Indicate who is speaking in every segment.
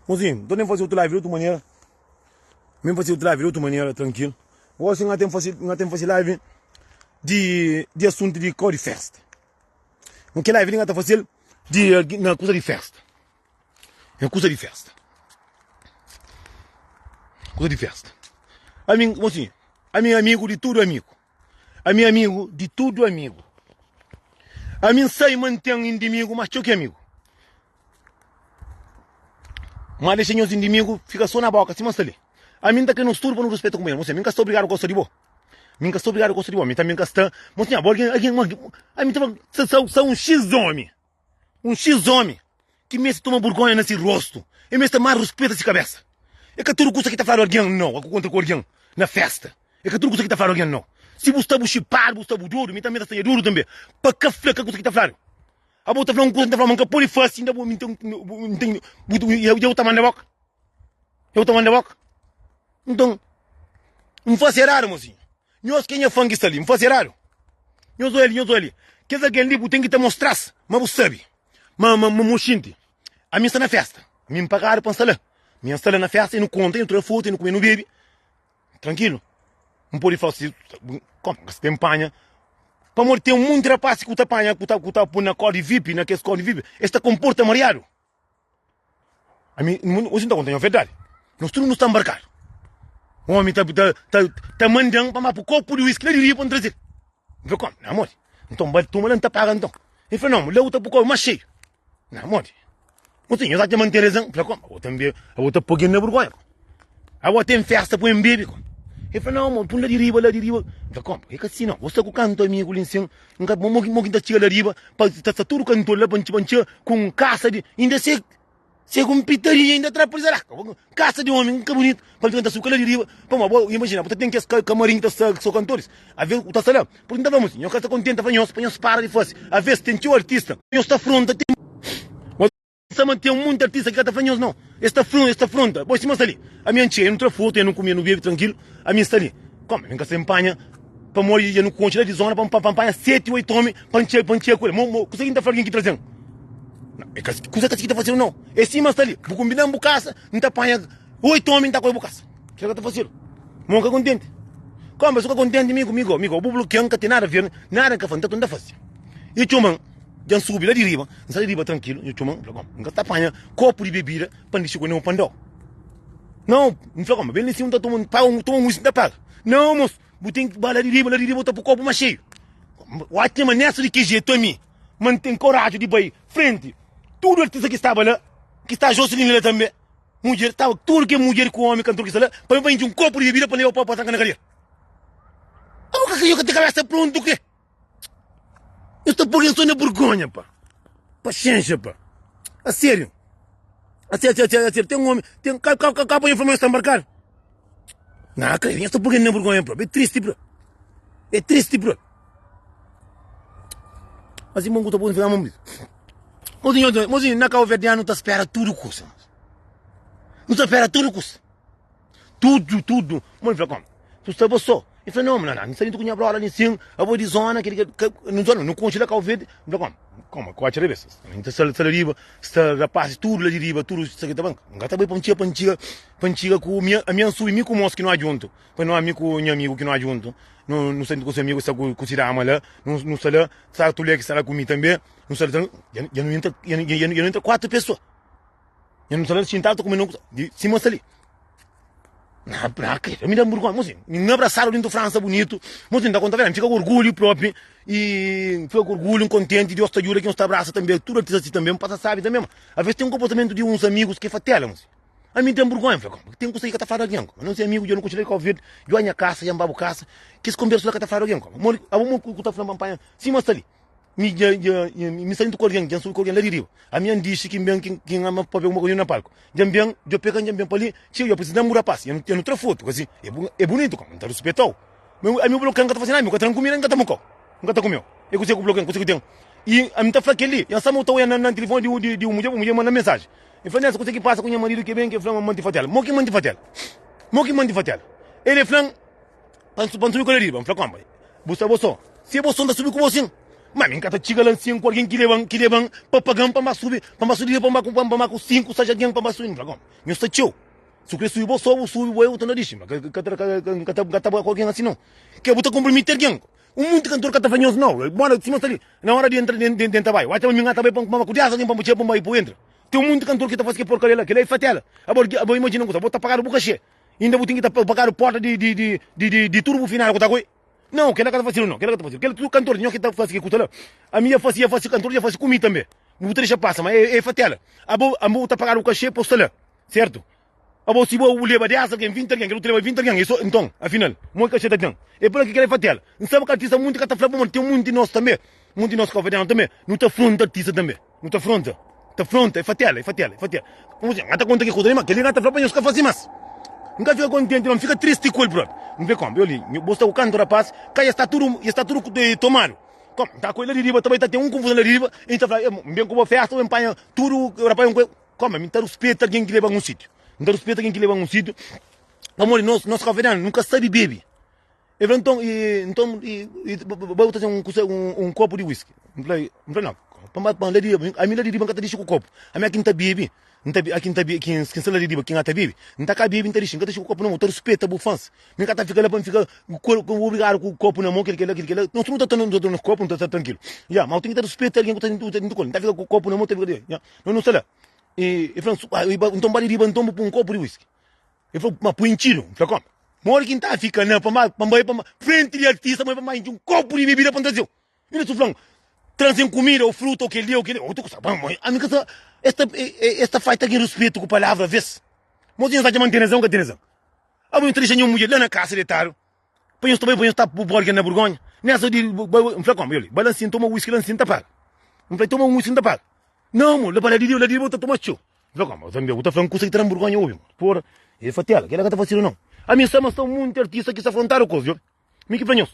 Speaker 1: Mozinho, nton ten faze otu live di otu manera. Mi faze otu live di otu manera, trankilu. Gosi N ten faze, N ten faze live di di asuntu di kau di festa. N kel live li N ta fazel di na kuza di festa. Na kuza di festa. Kuza di festa. Ami, mozinho, ami é amigu di tudu amigu. Ami é amigu di tudu amigu. Ami N sai ma N ten indimigu más txeu ki amigu. Má dexa nhos indimigu fika sô na bóka sima N sta li. Ami N ta krê nos tudu pa nu ruspeta kunpanheru. Mosinha, mi N ka sta obrigadu gosta di bo. Mi N ka sta obrigadu gosta di bo. Mi tanbê N ka sta. Mosinha, bo algen, algen, ami ta fla, sa un xis ómi. Un xis ómi ki meste toma burgonha na si rostu, e meste más ruspeta si kabésa. É ka tudu kusa ki ta fladu algen nau, ku kontra ku algen na fésta. É ka tudu kusa ki ta fladu algen nau. Si bu sta bu xipadu, bu sta bu dodu, mi tanbe ta sta nha dodu tanbe, pa ka fla ka kusa ki ta fladu. Abo ta fla un kusa, N ta fla ma N ka pode fase, inda bu, N ten, bu, dja bu ta manda boka? Dja bu ta manda boka? Nton, N fase eradu, mosinhu. Nhos ki é nha fan ki sta li, N fase eradu? Nhos oja li, nhos oja li. Kes algen li bu ten ki ta mostra-s ma bu sabe, ma, ma, ma bu xinti. Ami N sta na festa, ami N pagadu pa N sta la. Mi N sta la na festa, e nu konta, e nu tra fotu, e nu kume, e nu bebe. Trankilu. N pode fla si, komu ka sta ben panha. Pamodi ten monti rapasi ku ta panha, ku ta, ku ta pui na kodi vip, na kes kodi vip, es ta konporta mariadu. Ami, oji N ta konta nho verdadi. Nos tudu nu sta nbarkadu. Omi ta, ta, ta, ta manda-m pa N ba pui kopu di wiski la di riba pa N traze-l. N fla, komu? Na modi? Nton, ba tuma la, N ta paga nton. El fla, nau, la bu ta pui kopu más xeiu. Na modi? Mosinhu, nhos atxa ma N ten rezan? N fla, komu? Abo tanbe, abo ta poi gen na burgonha, ko. Abo ten festa poi N bebe, ko. El fla, nau, mo, pun la di riba, la di riba. N fla, komu? É ka si nau. Bo sta ku kantu amigu li nsin, N ka, mo, mo ki N ta txiga la riba pa ta sta tudu kantor la pa N txiga ku un kasa di, inda se Se ku un pitaria inda tra polísia la kasa di omi ka bunitu pa ta subi kala di riba pamodi bo imajina bu ta ten kes kamarin ki ta sta so kantoris aves bu ta sta la pur ta fla nhos nhos ka sta kontenti ta fla nhos pa nhos para di fasi aves ten txeu artista nhos ta fronta ten sama ten munti artista ki ka ta fla nhos nau es ta fronta es ta fronta bo sima sta li ami N txega nu tra fotu nu kume nu bebe trankilu ami N sta li komu mi ka sta npanha Pamodi dja nu konxe la di zona pa N panha seti oitu omi pa N txega pa N txega ku el. Mo, mo, kusa ki N ta fla algen ki traze-m? Nau, é ka kusa ka si ki ta fasedu nau. É sima sta li, bu konbida-m bu kasa, N ta panha oitu omi N ta koi bu kasa. Kila ka ta fasedu. Mo N ka kontenti. Konba, su ka kontenti mi ku mi go, mi go, bu blokia-m ka ten nada ver, nada N ka fase, N ta tenta fase. E txoma-m, dja N subi la di riba, N sta di riba trankilu, e txoma-m, N fla, N ka ta panha kopu di bebida pa N dixi ku el, pa N da-u. Nau, N fla, konba, ben li sin, N ta toma, N paga, N toma un whisky N ta paga. Nau, mos, Bu ten ki ba la di riba, la di riba bu ta pui kopu más xeiu. Oca ma nessa di ki jetu ami ma N ten koraju di bai frenti tudu artista ki staba la, ki sta Jocelyn la tanbe, mudjer, staba tudu ki mudjer ku omi kantor ki sta la, pa mi pa intxi un kopu di bebida pa leba pa tranka na kadeira. Abo ka ka ten kabesa prontu ke? Nhos ta poi so na burgonha pa. Paxénxa pa. A sério. A sério, a sério, a sério. Tem um homem, tem ka ka ka ka informa está embarcado. Não, creio, nhos ta poi na burgonha próprio. É triste, bro. É triste, bro. Mas irmão, que tá bom ficar mão. Mozinho, mozinho, na Cabo Verdeano tá espera tudo coisa. Não tá espera tudo coisa. Tudu, tudu. Mô, fla, Como? Tu sta bo sô? El fla, Não, não, não, N sta dentro ku nha broda li nsin, abo di zona, kel, kel, kel, nu zona, nu konxe la Kau Verde. N fla, Como? Como? Ku atxa rabesa. N ta sta la riba, sta rapazis tudu la di riba, tudu sta ki ta ban. N ka ta bai pa N txiga, pa N txiga, pa N txiga ku mi, ami N subi mi ku mos ki nu adjuntu. Pa nu, ami ku nha amigu ki nu adjuntu, nu, nu sta dentro ku se amigu, sta ku, ku si dama la, nu, nu sta la, sta Tulé ki sta la ku mi tanbe, nu sta la, dja nu entra, dja nu entra 4 pesoa. Nha nu sta la xintadu ta kume nu di sima sta li. Na na krê, mi da burgonha, mosi, mi abrasadu dintu Fransa bunitu, mosi, nta konta verdadi, mi fika ku orgulhu propi i mi fika ku orgulhu, kontenti, Deus ta djuda ki nhos ta abrasa tanbe, tudu artista si tanbe, mi pasa sabi tanbe, ma aves ten konportamentu di uns amigus ki fatela, mosi. Ami ten burgonha, mi fla, koma, ten kusa ki ka ta fladu algen, koma, nos é amigu, dja nu konxe la di Kau Verdi, dja nha kasa, dja N ba bu kasa, kes konbersu la ka ta fladu algen, koma, modi, abo mo ku ta fla-m pa N panha sima sta li. Mi dja dja mi sta djuntu ku algen, dja N subi ku algen la di riba. Ami N dixi ki N ben ki N ama papia kuma ku na palku. Dja N ben, dja pega dja N ben pa li, txiga dja precisa-m bu rapaz. Dja nu tra fotu, kasi é bunitu kau, N ta ruspetau. Ma ami bu blokia N ka ta fasi nada, mi ka tra-m kumida N ka ta mukau, N ka ta kumeu. É kuse ku blokia-m, kuse ku ten. I ami ta fla kel-li, N sta ma bu ta oia na tilifoni di un mudjer, bu mudjer manda mensaji. El fla, Nelson, kuse ki pasa ku nha maridu ki ben ki el fla ma N manti fatela. Mo ki N manti fatela? Mo ki N manti fatela? El fla-m. Pa N subi ku el riba, N fla, Konpa, bu sta bo so. Si é bo so, N ta subi ku bo sin. Ma mi N ka ta txiga la nsin ku algen ki leba-m, ki leba-m pa paga-m pa N ba subi, pa N ba subi pa N ba ku, pa N ba ku 5, 6 algen pa N ba subi. N fla, Kom, nhos sta txeu. Si bu kre subi bo so, bu subi bo e bu ta na dixi. N fla, Ka, ka, ka, N ka ta, N ka ta bai ku algen asi nau. Ke bu ta konpromiti algen. Un munti kantor ka ta fla nhos nau. Bora, sima sta li, na ora di entra, di entra bai. Oca mi N ta bai pa N ba ku 10 algen pa N txiga pa N bai pa bu entra. Ten un munti kantor ki ta fasi ke porkaria la. Kila e fatela. Abo, abo imajina un kusa, bo ta pagadu bu kaxe. Inda bu ten ki ta pagadu porta di, di, di, di, di, di tudu bu finadu ku ta koi. Nau, kela ka ta fasidu nau, kela ka ta fasidu. Kela tudu kantor di nho ki ta fasi ki kusa la. Ami dja fasi, dja fasi, kantor dja fasi ku mi tanbe. Bu ta dexa pasa, ma e, e fatela. Abo, abo bu ta pagadu bu kaxe pa bu sta la, sertu? Abo si bo bu leba 10 algen, 20 algen, kela bu ta leba 20 algen, e so, nton, afinal, mo ki kaxe ta ten? E pala ki kela e fatela. N sabe ka artista munti ka ta fla pamodi ten munti nos tanbe, munti nos kabuverdianu tanbe, nu ta afronta artista tanbe. Nu ta fronta, ta fronta, é fatela, é fatela, é fatela. Como assim? N ta conta ki kuza li, ma kel-li N ta fla pa nhos ka faze más. N ka fika kontenti, ma N fika tristi ku el propi. N fla, Kom, li, bo sta ku kantu rapaz, ka ya sta tudu, ya sta tudu tomadu. Kom, N ta ku el la di riba, ta bai ta ten un konfuzon la di riba, i N ta fla, N ben ku bo festa, N panha tudu rapaz, N ku el. Kom, mi N ta ruspeta algen ki leba-m un sitiu. N ta ruspeta algen ki leba-m un sitiu, pamodi nos, nos kabuverdianu, nu ka sabe bebe. El fla, nton, i, nton, i, i, ba bu traze un kusa, un, un kopu di whisky. N fla, N fla, nau, pa N ba, pa N la di riba, ami la di riba N ka ta dixi ku kopu. Ami aki N ta bebe, N ta, aki N ta bebe, ki N sta la di riba, ki N ka ta bebe, N ta ka bebe, N ta dixi, N ka ta dixi ku kopu na mon. Ta ruspeta bu fans. Mi N ka ta fika la pa N fika ku, ku obrigadu ku kopu na mon, kel kela, kel kela. Nos tudu nu ta ta nu ta nos kopu, nu ta sta trankilu. Ya, ma bu ten ki ta ruspeta algen ku ta ku ta ku el. N ta fika ku kopu na mon, ta fika di, ya, no nu sta la. I, i fla, nton ba di riba, nton bu pui un kopu di whisky. El fla, ma pui intxidu. N fla, Koma? Modi ki N ta fika na pa N ba, pa N bai pa frenti di artista, pa N bai intxi un kopu di bebida pa N traze-u? Inda su fla-m, Traze-m kumida ô fruta ô kel-li ô kel-li. Otu kusa, ma ami ka sa, es ta, es ta falta algen ruspetu ku palavra avês. Mosi, nhos ta atxa ma N ten razon ô ka ten razon? Abo nhos ta dexa nha mudjer la na kasa detadu, pa nhos ta bai pa nhos ta poi algen na burgonha? Nessa di, N fla, Koma? Bai la nsin, toma whisky la nsin, N ta paga. N fla, Toma un whisky, N ta paga. Não, mo, la di la di bo ta toma txeu. Fla como, tambe bu ta fla un kusa ki ta da-m burgonha obi, mo. Porra, e fatela, kela ka ta fasidu não. Ami N sa ma sta munti artista ki sta afrontadu kos, djobe. Mi ki fla nhos.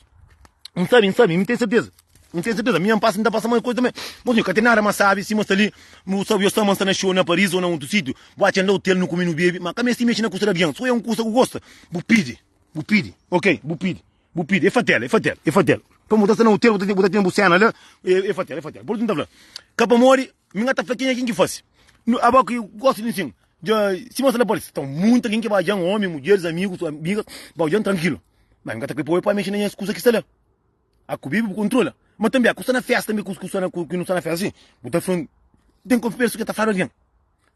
Speaker 1: N sabi, N sabi, mi ten serteza. N ten serteza, mi N pasa, N ta pasa ma koisa tambe. Mo senhor, ka ten nada mas sabi sima sta li, bu sabi, yo sta ma N sta na show na Paris ou na otu sitiu, bu atxa N la hotel nu kume nu bebe, ma ka mesti mexi na kusa di algen. So é un kusa ku gosta, bu pidi, bu pidi, ok, bu pidi. Bu pidi, é fatela, é fatela, é fatela. Pamodi bu ta sta na hotel, bu ta bu ta ten bu sena la, é é fatela, é fatela. Por isso N ta fla, ka pamodi mi ka ta fla kenha ken ki fasi. Nu abo ki gosta di nsin, dja sima sta na Paris, ta munta algen ki ba djan, omi, mudjeris, amigus, amigas, ba djan trankilu. Ma mi ka ta kre poi pa mexi na nhas kusa ki sta la. A ku bebe bu kontrola. Ma tanbe a ku sta na festa tanbe ku sta na ku nu sta na festa asin, bu ta fla, ten konversa ki ta fladu algen.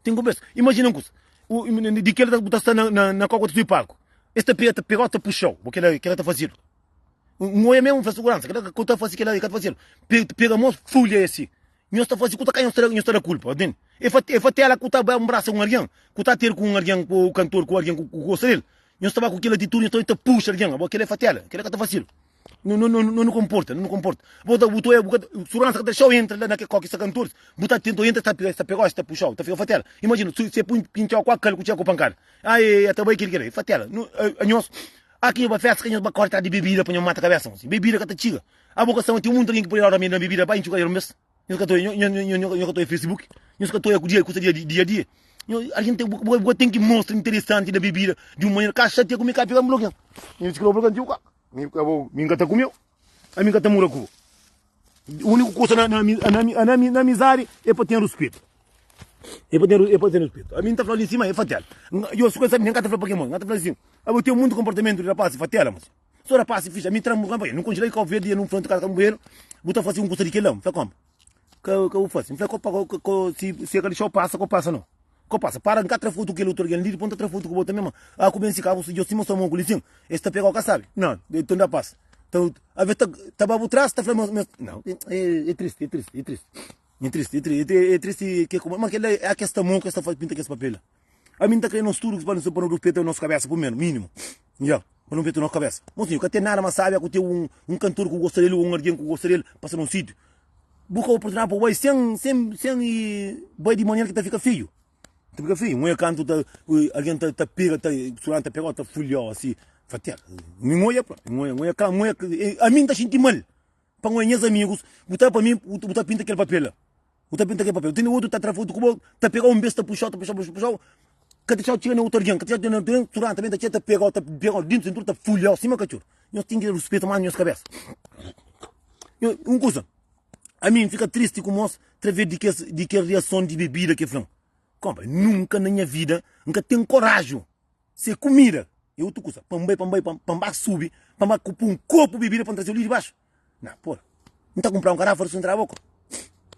Speaker 1: Ten konversa. Imajina un kusa, u di kel bu ta sta na na na koka ta subi palku, es ta pega ta pegau ta puxau, bo kila kila ta fazedu. N oia mesmu n fla suguransa, kila ku ta fasi kila ka ta fazedu. Pe pega mos fulha e si. Nhos ta fasi ku ta ka nhos ta nhos ta da kulpa, ntende? E fa e fatela ku ta ba nbrasa un algen, ku ta ter ku un algen ku kantor ku algen ku ku gosta del. Nhos ta ba ku kel atitudi nhos ta ta puxa algen, abo kila é fatela, kila ka ta fazedu. Nu nu nu nu konporta, nu konporta. Bo ta bu ta oia bu ka suransa ka ta dexau entra la na ke koki sta kantoris, bu ta tenta entra sta sta pegau sta puxau, ta fika fatela. Imajina si si e pui pintxau ku akal ku txeu ku pankada. Ai ta bai kil kila, fatela. Nu anhos aki nhos ba festa ka nhos ba kori tras di bebida pa nhos mata kabesa. Bebida ka ta txiga. Abo ka sta ma ten munti algen ki pode dau na bebida ba intxi ku el un bes. Nhos ka ta oia nho nho nho nho ka ta oia Facebook, nhos ka ta oia ku dia kusa dia dia dia. Nho algen ten bu bu ten ki mostra interesanti na bebida di un manera ka xatia ku mi ka pega blokian. Nhos skrebi blokian txeu ka. Mi ka bo, mi ka ta kumeu, ami ka ta mura ku bo. Úniku kusa na na na na na amizadi é pa ten ruspetu. É pa ten é pa ten ruspetu. Ami N ta fla li sima é fatela. Yo su ka sabi, nem ka ta fla pa ke mon, N ta fla assim, abo ten muntu komportamentu di rapaz fatela, mas. So rapaz fixe, ami tra mu pa nu konxi la di Cabo Verde, nu fronti kasa ka mujer, bu ta fasi un kusa di kila, N fla como? Ka ka bu fasi. N fla ko pa ko si si ka dixau pasa, ko pasa no. Ko pasa, para N ka tra fotu ku kel utru algen li, dipos N ta tra fotu ku bo tanbe, ma a ku ben si ka bu si sima sta mon ku li sin, es ta pegau ka sabi. Não, então da pasa. Então, a vez ta ta ba bu tras, ta fla mas mas não, é é triste, é triste, é triste. É triste, é triste, é triste que como, mas kel é que esta mão que esta faz pinta que esse papel lá. A mim tá querendo nós tudo para não respeitar nossa cabeça por menos, mínimo. Já, para não respeitar nossa cabeça. Mocinho, que tem nada mais sabe que tem um um cantor que gosta dele ou um alguém que gosta dele, passa num sítio. Buka oportunidade pa bai sen sen sen i bai di manera ki ta fika feio. Ta fika feio. Un kantu ta algen ta ta pega ta suran ta pega ta fulhau asi. Fatel. Mi n'oia propi. N'oia n'oia ka n'oia ami n'ta xinti mal pa n'oia nhas amigus bu ta pa mi bu ta pinta kel papel la. Bu ta pinta kel papel. Tene otu ta tra fotu ku bo ta pega un bes ta puxau ta puxau ta puxau ka ta dexau txiga na otu algen ka ta dexau txiga na otu algen suran ta ben ta txiga ta pegau ta pegau dintu sintura ta fulhau sima katxor. Nhos ten ki ruspeta mas nhos kabesa. Un kusa. Ami N fika tristi ku mos traves di kes di kel riason di bebida ke fla-m. Konpa, nunka na nha vida N ka ten koraju se kumida é otu kusa pa N bai pa N bai pa N ba subi pa N ba ku pun kopu bebida pa N traze-u li di baxu. Na por, N ta kunpra un garafa di suntra boka.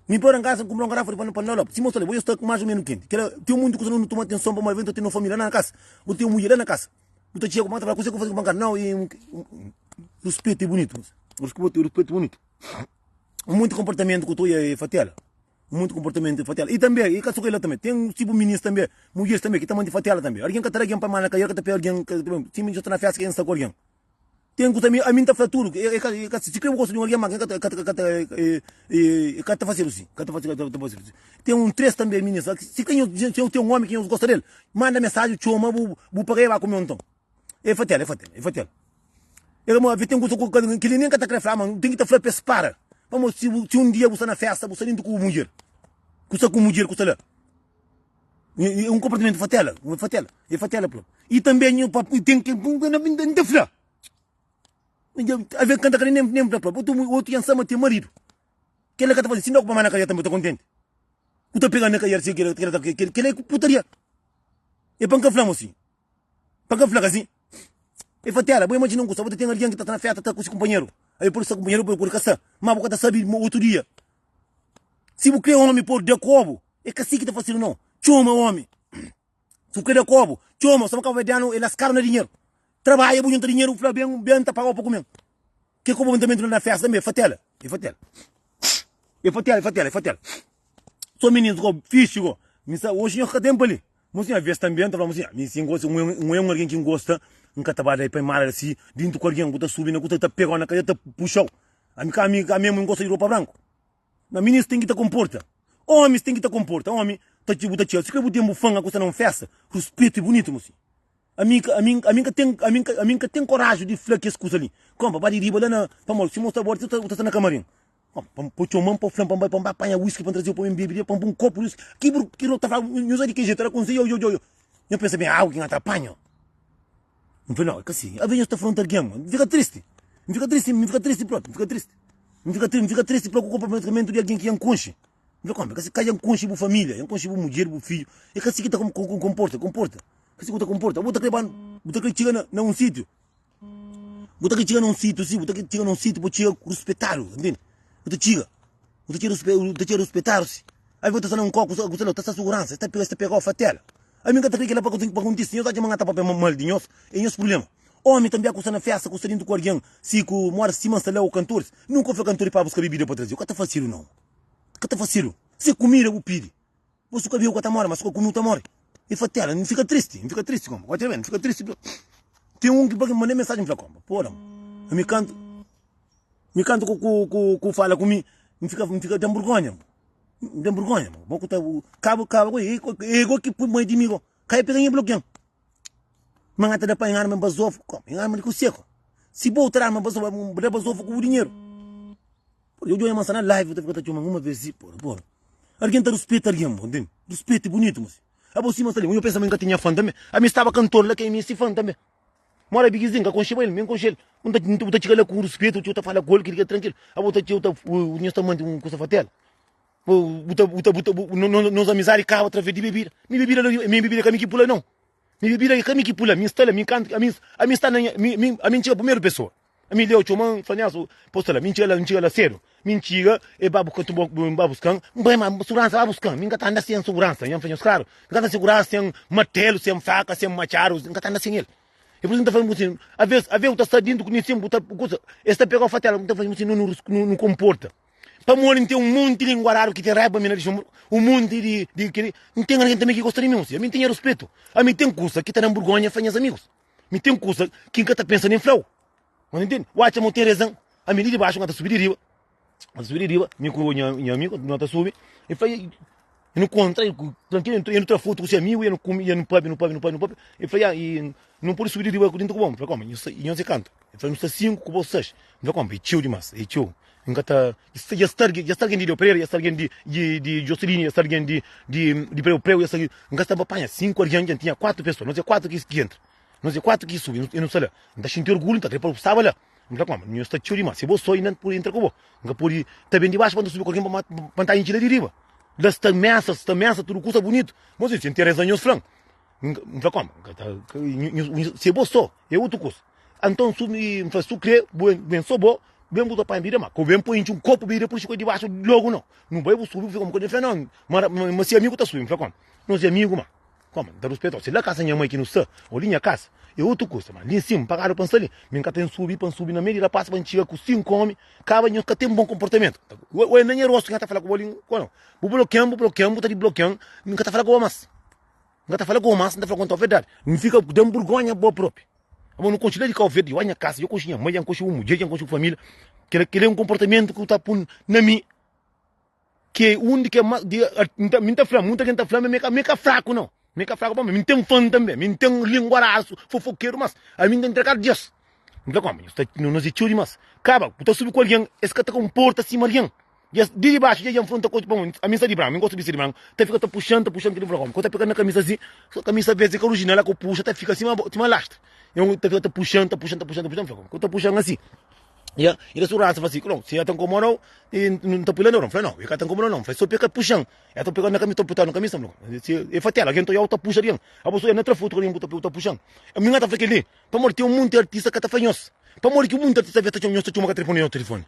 Speaker 1: Mi pora N kasa N kunpra un garafa di pa N da lopu. Si mos fla, bo sta mas o menu kenti. Kela ten munti kusa no toma atenson pamodi avê no ta ten no familia la na kasa, bu ten mudjer la na kasa. Bu ta txega ku ta fla kuse ku faze ku bankada. Nau, ruspetu é bunitu. Ruspetu é bunitu. Un monti konportamentu ku ta oia e fatela. Un monti konportamentu e fatela. I tanbe, i ka so kila tanbe, ten tipu minis tanbe, mudjeris tanbe ki ta manti fatela tanbe. Algin ka ta da algin pa manda ka, ka ta pega algin, sima dja sta na festa ki N sta ku algin. Ten kusa ami, ami N ta fla tudu, e ka, e ka, si kre bu gosta di un algin, ma ka ta, ka ta, ka ta, e ka ta fasedu si, ka ta fasedu, ka ta fasedu si. Ten un tres tanbe minis, si kre nhos, si ten un omi ki nhos gosta del, manda mensaji, txoma, bu, bu paga e ba kume un ton. E fatela, e fatela, e fatela. E ma ten kusa ku kili nen ka ta kre fla, ma ten ki ta fla pa es para. Pamodi si, si un dia bu sta na festa, bu sta dentu ku bu mudjer, ku sta ku mudjer ku sta la. É un konportamentu fatela, un fatela, é fatela própi. I tanbe nhu pa ten ki N ta fla. Ave kanta kre nen nen fla própi. Otu otu nha sama ten maridu. Kela ka ta faze, si N da ku pa mai na kaia tanbe ta kontenti. Ku ta pega na kaia si kela kela kela é putaria. É pa N ka fla mo si. Pa ka fla ka si. É fatela, bo imajina un kusa, bo ta ten algen ki ta sta na festa ta ku si kunpanheru. Aí pode sta kunpanheru pode ka sta, ma bo ka ta sabi otu dia. Si bu kre omi pode da kobu, é ka si ki ta fasidu nau. Txoma omi. Si bu kre da kobu, txoma, suma kabuverdianu é laskadu na dinheru. Trabadja bu junta dinheru, bu fla ben, ben ta pagau pa kumen. Ke kobu ben ta na festa tanbe, é fatela, é fatela. É fatela, é fatela, é fatela. So mininus go fixi go. Mi sa oxi nhos ka ten pa li. Mosinha, aves tanbe N ta fla mosinha, mi si N gosta, N é un algen ki N gosta, N ka ta ba da pa mala si dintu ku algen ku ta subi na ku ta pegau na kaia ta puxau. Ami ka ami ka mesmu N gosta di ropa branku. Ma minis ten ki ta konporta. Omis ten ki ta konporta. Omi ta bu ta txeu. Si kre bu ten bu fanga ku sta na un festa, ruspetu é bunitu mosinha. Ami ami ami ka ten ami ami ka ten koraju di fla kes kusa li. Konpa ba di riba la na pamodi si mostra bo bu ta sta na kamarin. Pa txoman pa flan pa N bai pa N ba panha whisky pa N traze-u pa N bebe pa N pun kopu di whisky. Ki bur ki ta fla nhu sa di ki jetu era konse yo yo yo. Nhu pensa ben agu ki N ta panha. N fla nau, é ka si. Aves nhos ta fronta algen, N fika tristi. N fika tristi, N fika tristi propi, N fika tristi. N fika tristi, N fika tristi propi ku konportamentu di algen ki N konxe. N fla, koma, é ka si, ka N konxe bu familia, N konxe bu mudjer, bu fidju. É ka si ki ta konporta, konporta. Ka si ku ta konporta. Bu ta kre ba, bu ta kre txiga na, na un sitiu. Bu ta kre txiga na un sitiu, si, bu ta kre txiga na un sitiu, bu txiga ruspetadu, ntende? Bu ta txiga. Bu ta txiga ruspe, bu ta txiga ruspetadu, si. Ai bu ta sta na un koku, ku sta la, ta sta suguransa, es ta pega, es ta pegau fatela. Ami N ka ta kre kila pa pa kontise. Nhos atxa ma N ta papia mal di nhos, é nhos prubléma. Omi tanbe ku sta na festa, ku sta dintu ku algen, si ku mora sima N sta la o kantoris. Nunka N fla kantoris pa buska bibida pa traze. Ka ta fasidu nau. Ka ta fasidu. Si kumida bu pidi. Bo su ka bebe bu ka ta more, ma su ka kume bu ta more. E fatela, N fika tristi, N fika tristi konpa. Odja ben, N fika tristi. Ten un ki manda mensajen, N fla konpa, pora, ami kantu, mi kantu ku ku ku ku fala ku mi, N fika N fika dan burgonha. N ten burgonha, bo ku ta kaba kaba ku e go ki pui mai di mi go. Ka e pega nha blokian. Ma nga ta da pa nha arma bazofu, kom, nha arma di ku seku. Si bo ta da arma bazofu, bu da bazofu ku bu dinheru. Por eu djoia mansa na live, ta fika ta txoma uma vez, porra, porra. Alguém ta respeita alguém, mo, entende? Respeito é bonito, moço. Abo sima sta li, eu pensa ma nka tinha fã também. A mi staba cantor lá, quem me si fã também. Mora bigizinho, ka konxeba el, mi N konxe el. N ta, bu ta txiga la ku ruspetu, txeu ta fala ku el, ki fika trankilu. Abo ta txeu ta, nhos ta manti un kusa fatela. Bu, bu ta, bu ta, bu ta, bu, no, no, nos amizadi kaba através di bebida. Mi bebida la, mi bebida ka mi ki pula não. Mi bebida ka mi ki pula, mi sta la, mi kantu, ami, ami sta na nha, mi, mi, ami N txiga primeru pesoa. Ami Leo txoma-m, fla Nelson, pô sta la, mi N txiga la, N txiga la sedu. Mi N txiga, e ba buska, N ba buska-m, N bai ma suguransa ba buska-m. Mi N ka ta anda sen suguransa, nha N fla nhos klaru, N ka ta suguransa sen martelu, sen faka, sen matxadu, N ka ta anda sen el. E pur isu N ta fla bu aves, aves bu ta sta dintu ku mi sin, bu ta kusa, es ta pega-u fatela, N ta fla bu sin, nu, nu, nu konporta. Pamodi N ten un monti di linguaradu ki ten raiba pa mi na Luxemburgu, un monti di, di kili, N ten algen tanbe ki gosta di mi, ami N ten nha ruspetu, ami ten kusa ki ta da-m burgonha fla nhas amigus. Mi ten kusa ki N ka ta pensa nen fla-u. Mas ntende? Bu atxa ma u ten rezan? Ami li di baxu N ka ta subi di riba. N ta subi di riba, mi ku nha nha amigu, no ta subi. E fla, e nu kontra, e trankilu, e nu tra fotu ku si amigu, e nu kume, e nu papia, nu papia, nu papia, nu papia. E fla, ya, e nu pudi subi di riba ku dintu ku bo. N fla, koma, nhos e kantu? E fla, nu sta sinku ku bo seis. N fla, koma, e txeu dimas, e txeu. N ka ta, dja sta algen, dja sta algen di Leo Pereira, dja sta algen di di di Joseline, dja sta algen di di di Preu Preu, dja sta algen, N ka sta pa panha 5 algen, dja N tinha 4 pesoa, nos é 4 ki ki entra, nos é 4 ki subi, e nu sta la. N ta xinti orgulhu, N ta kre pa bu staba la. N fla koma, Nho sta txeu dimás. Si bo sô inda N pode entra ku bo. N ka pode ta ben di baxu pa N ta subi ku algen pa N ta intxi la di riba. La sta mesa, sta mesa, tudu kusa bunitu. Mo si, si N ten razon nhos fla-m. N fla koma, N ka ta, si é bo sô, é otu kusa. Anton su, N fla, su kre, bu ben sô bo, ben bu ta panha bebida, ma ka bu ben poi intxi un kopu bebida pur xi koi di baxu logu nau. Nu bai bu subi bu fika un bokadinhu. N fla, nau, ma si amigu ta subi. N fla koma, nos é amigu ma. Koma, N ta ruspeta-u. Si la kasa nha mai ki nu sta, ô li nha kasa, é otu kusa. Ma li nsin, N pagadu pa N sta li. Mi N ka ten subi pa N subi na meiu di rapás pa N txiga ku sinku omi. Kaba nhos ka ten bon konportamentu. Oia na nha rostu ki N ka ta fala ku bo li ku no. Bu blokian, bu blokian, bu ta di blokian, N ka ta fala ku bo mas. N ka ta fala ku bo mas, N ta fla ku bo verdadi. N fika dan burgonha bo propi. Abo nu konxi la di Kau Verdi, oia nha kasa, dja konxi nha mai, dja konxi bu mudjer, dja konxi bu familia. Kila, kila é un konportamentu ku ta pun na mi. Ke undi ke ma di mi ta fla muita gente ta fla ma mi ka fraku não mi ka fraku mi ten fã tambe mi ten linguarasu fofokeru mas ami n ta entregadu dias mi fla como nos é txeu dimas kaba bu ta subi ku algen es ka ta konporta sima algen dja di dibaxu dja dja nfronta ku otu ami n sta di branku mi gosta di bisti di branku ta fika ta puxan ta puxan kila fla como ta pega na kamisa si kamisa ves é ka orijinal la ku puxa ta fika sima sima lastra ta fika ta puxan ta puxan ta puxan ta puxan fla como ta puxan asi. Ya, i da suransa fla si, Klon, si el ta nkomoda-u, i N ta pui-l na oron. Fla, Nau, i ka ta nkomoda-u nau. Fla, so pe ka puxa-m. El ta pega na kamisa, ta puta na kamisa. Fla, si e fa tela, algen ta oiau, ta puxa algen. Abo so, el na tra fotu ku algen ku ta pui, ta puxa-m. Mi N ka ta fla kel-li, pamodi ten monti artista ka ta fla nhos. Pamodi ki monti artista ta txoma nhos, ta txoma ka telefoni nhos telefoni.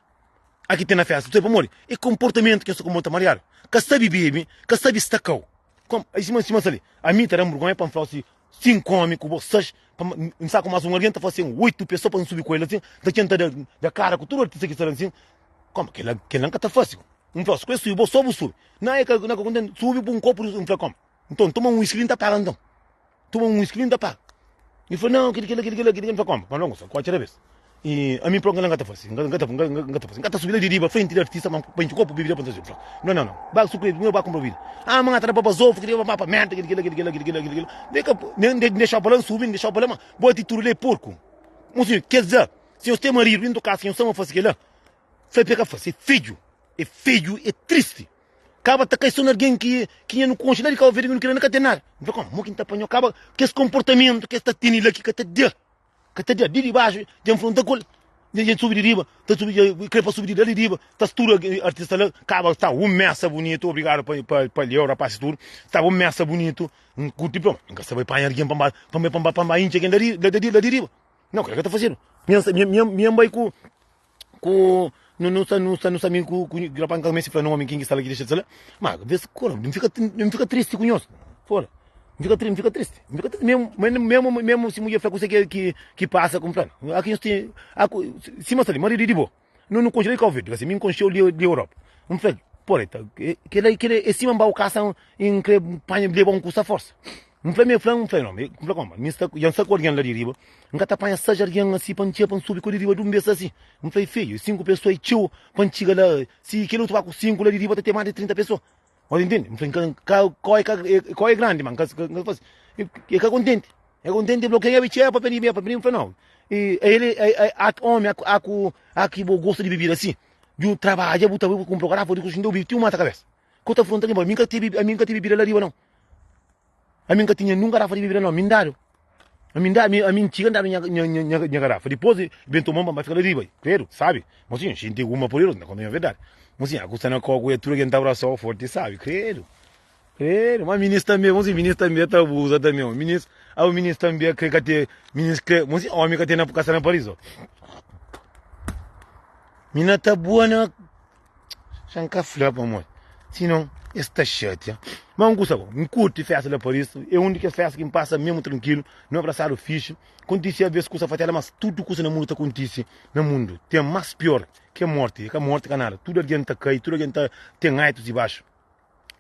Speaker 1: Aki ten na festa, sabe pamodi? E konportamentu ki nhos ta konporta mariadu. Ka sabe bebe, ka sabe sta kau. Kom, sima, sima sta li. Ami ta da-m burgonha pa N fla-u si. 5 omi ku bo 6 pa N sa ku mas un algen ta fase 8 pesoa pa N subi ku el asin ta tenta da da kara ku tudu artista ki sta la asin koma kela kela N ka ta fase N fla si ku es subi bo so bu subi na e ka na ka kontenti subi bu un kopu N fla koma nton toma un whisky li N ta paga nton toma un whisky li N ta paga N fla nau kila kila kila kila N fla koma pa N fla ku atxa da bes I ami propi N ka ta fasi, N ka ta N ka ta fasi, N ka ta subi la di riba frenti di artista ma pa intxi kopu bibida pa N ta fasi. No, no, no, ba su kre, ba kunpra bibida. Ah, ma N ta da pa bazofu, kila pa menta, kila, kila, kila, kila, kila, kila. Ne ka, ne N dexau pa la, N subi, N dexau pa la, ma bo atitudi la é porku. Mosinhu, kes la, si nhos ten maridu dentu kasa, nhos sta ma fasi kila, fla pa e ka fasi, é fedju, é fedju, é tristi. Kaba ta kai so na algen ki ki nha nu konxe la di Kau Verdi, mi nu kila na ka ten nada. N fla, komu, mo ki N ta panhau? Kaba kes konportamentu ki es ta tene la ki ka ta da. Ka ta da di dibaxu dja nfronta ku el dja dja subi di riba ta subi dja kre pa subi di la di riba ta studa artista la kaba sta un mesa bunitu obrigadu pa pa pa leu rapaz tudu staba un mesa bunitu n kurti pron n ka sta bai panha algin pa n ba pa n bai pa n ba intxi algin la di la di la di riba nau kila ka ta fazedu mi mi mi n bai ku ku nu nu sta nu sta nu sta mi ku ku rapaz n ka meste fla nomi kin ki sta la ki dexa di sta la ma ves kora n fika n fika tristi ku nhos fora n fika n fika tristi n fika tristi memu memu memu si mudjer fla kuse ki ki ki pasa ku n fla aki nhos ten aku sima sta li maridu di bo nu nu konxe la di Kau Verdi mi n konxeu li di Europa n fla pora kila kila é sima n ba bu kasa n kre panha leba un kusa forsa N fla mi, el fla, N fla, N fla koma, mi sta, dja N sta ku algen la di riba, N ka ta panha 6 algen asi pa N txiga pa N subi ku di riba di un bes asi. N fla, Fidju, 5 pesoa é txeu pa N txiga la, si kel otu ba ku 5 la di riba ta ten más di 30 pesoa. Bo ta intende? N fla, N ka, ka, kau é ka, kau é grandi, ma N ka, N ka fasi. E ka kontenti, e ka kontenti, el fla, Kenha bi txeu pa pidi mi, pa pidi mi? N fla, Nau. E el, a omi, a ku, a ki bo gosta di bibida asi, dju trabadja, bu ta bai bu kunpra un garafa di kusinha, bu bibi ti bu mata kabesa. Ku ta fronta mi, mi ka tebi, ami ka tebi bibida la riba nau. Ami nka tinha nun garafa di bibida nau, mi n'dadu. Ami n'da, ami, ami n'txiga n'dadu nha, nha, nha, nha garafa. Dipôs ben toma pa fika la riba. Kredu, sabi? Mosinhu, xinti uma poderozu, n'ta konta nha verdadi. Mosinhu, aku sta na koku e tudu algen ta abrasau forti, sabi? Kredu, kredu. Ma minis tanbe, mosinhu, minis tanbe ta abuza tanbe. Minis, au minis tanbe kre ka te, minis kre, mosinhu, omi ka te na, ka sta na Paris, o. Mina ta bua na. Xa N ka fla pamodi sinon es ta xatia. Ma un kusa bo, N kurti festa la Paris, é un di kes festa ki N pasa mesmu trankilu, nu abrasadu fixi. Kontise aves kusa fatela, mas tudu kusa na mundu ta kontise na mundu. Ten mas pior ke morti, ka morti ka nada. Tudu algen ta kai, tudu algen ta ten aitus di baxu.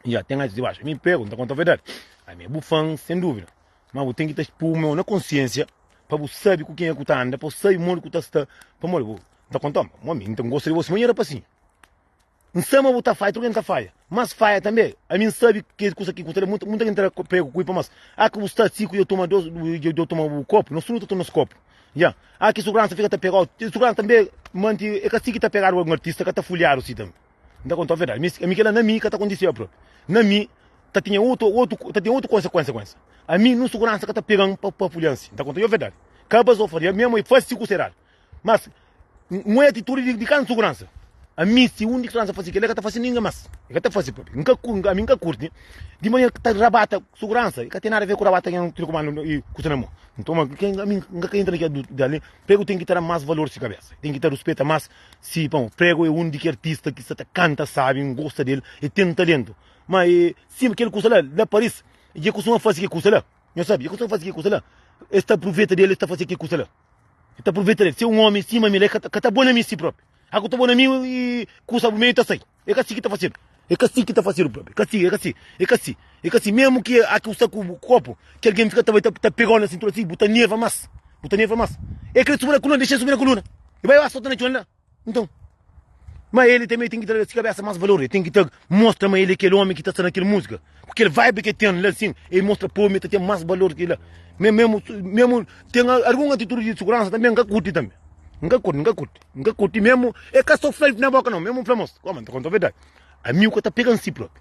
Speaker 1: Ya, ten aitus di baxu. Mi pego, N ta konta verdadi. Ami é bu fan, sen duvida. Ma bu ten ki ta pui meu na konsiensia pa bu sabi ku kenha ku ta anda, pa bu sabi modi ku ta sta, pamodi bu N ta konta-u, ma mi N ta gosta di bo sima nha rapasinhu. N sa ma bu ta fadja, tudu algen ta fadja, mas fadja tanbe. Ami N sabe ke kusa ki ku ta da, muita algen ta da pregu ku i pa mas. A ki bu sta si ku dja toma dos, dja toma bu kopu, nos tudu nu ta toma nos kopu. Ya, a ki suguransa fika ta pega-u, suguransa tanbe manti, e ka si ki ta pegadu algun artista, ka ta fulhadu si tanbe. N ta konta-u verdadi, mi, ami kila na mi ka ta kontise propi. Na mi ta tinha otu, otu, ta tinha otu konsekuensa. Ami nun suguransa ka ta pega-m pa, pa fulha-m si. N ta konta-u verdadi. Ka bazofaria, memu e fasi ku seradu. Mas. N oia atitudi di di kantu suguransa. Ami si un di suguransa fasi kila, e ka ta fasi ninga mas. E ka ta fasi propi. N ka ami N ka kurti di manera ki ta rabata suguransa. E ka ten nada aver ku rabata ken telekomandu i kusa na mon. Nton, ami N ka entra na kel dali. Pregu ten ki ta da mas valor si kabesa. Ten ki ta ruspeta mas si pamodi pregu e un di ki artista ki sta ta kanta sabi, N gosta del, e ten talentu. Ma e sima kel kusa la, la Paris, dja kustuma fasi kel kusa la. Nhos sabi, dja kustuma fasi kel kusa la. Es ta apruveta del, es ta fasi kel kusa la. E ta apruveta del. Si un omi sima mi la, e ka ta bo na mi si propi. A ku ta bo na mi i kusa bu meiu ta sai. E ka si ki ta fasedu. E ka si ki ta fasedu propi. E ka si, e ka si, e ka si, e ka si. Mesmu ki a ki bu sta ku bu kopu, ki algen fika ta bai ta pegau na sintura si, bu ta nerva mas. Bu ta nerva mas. E kre subi na kuluna, dexa el subi na kuluna. E bai ba sota na txon la. Nton, ma el tanbe ten ki ta da si kabesa mas valor. El ten ki ta mostra ma el é kel omi ki ta sta na kel múzika. Ku kel vibe ki el ten la sin, el mostra povu ma el ta ten mas valor ki la. Memu, memu ten algun atitudi di suguransa tanbe N ka kurti tanbe. N ka kurti, N ka kurti, N ka kurti memu. E ka so fla na boka nau, memu N fla mos, N ta konta verdadi. Ami ku ka ta pega-m si propi.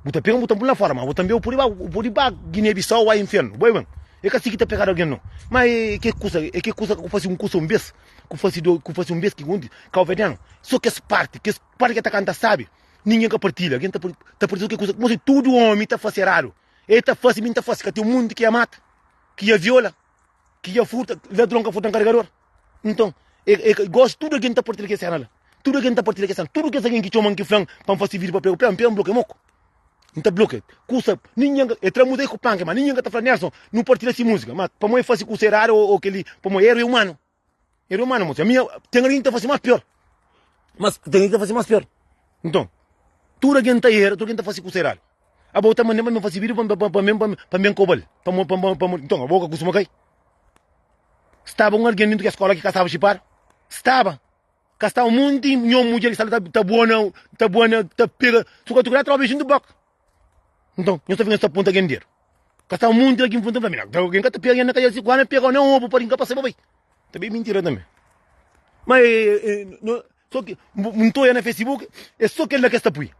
Speaker 1: Bu ta pega-m bu ta pun la fora, ma bu tanbe bu pudi ba, bu pudi ba Guiné-Bissau o infernu. Bo e ben. E ka si ki ta pegadu algen nau. Ma e ke kusa, e ke kusa ku fasi un kusa un bes. Ku fasi do, ku fasi un bes ki undi kauverdianu so kes parti, kes parti ke ta kanta sabi, ningin ka partilha, algin ta ta partilha so ke kusa, kuma si tudu omi ta fasi eradu, e ta fasi, mi ta fasi, ka ten munti ki ya mata, ki ya viola, ki ya furta, ladron ka furta nkargador. Nton, e e gosi tudu algin ta partilha ke sena la, tudu algin ta partilha ke sena, tudu kes algin ki txoman ki flan pa N fasi video pa prega, N pega N blokia moku. N ta blokia kusa, ningin ka, e tra musika ku panka, ma ningin ka ta fla Nelson, nu partilha si musika, ma pamo e fasi kusa eradu o o keli, pamo eru e umanu. Eru umanu mosi, ami ten algin ki ta fasi mas pior, mas ten algin ki ta fasi mas pior. Nton, tudu algin ta era, tudu algin ta fasi kusa eradu. Abo ta manda pa mi fasi video pa pa pa pa mi kobal, pa pa pa nton abo ka kustuma kai. Staba un algin dintu ki skola ki ka staba xipadu, staba. Ka sta un monti nho mudjer ki sta la ta bua na ta bua na ta pega suka tuka la tropa xintu bok. Nton, nho sta fika sta punta gen dedu. Ka sta un monti la ki nfunta nfla, mina, algin ka ta pega na kaia si ku ana pega na obu pa rinka pa sai pa bai. Ta bai mintira tambi. Ma e, e, no, so ki nto ya na Facebook, é so kel la ke sta pui.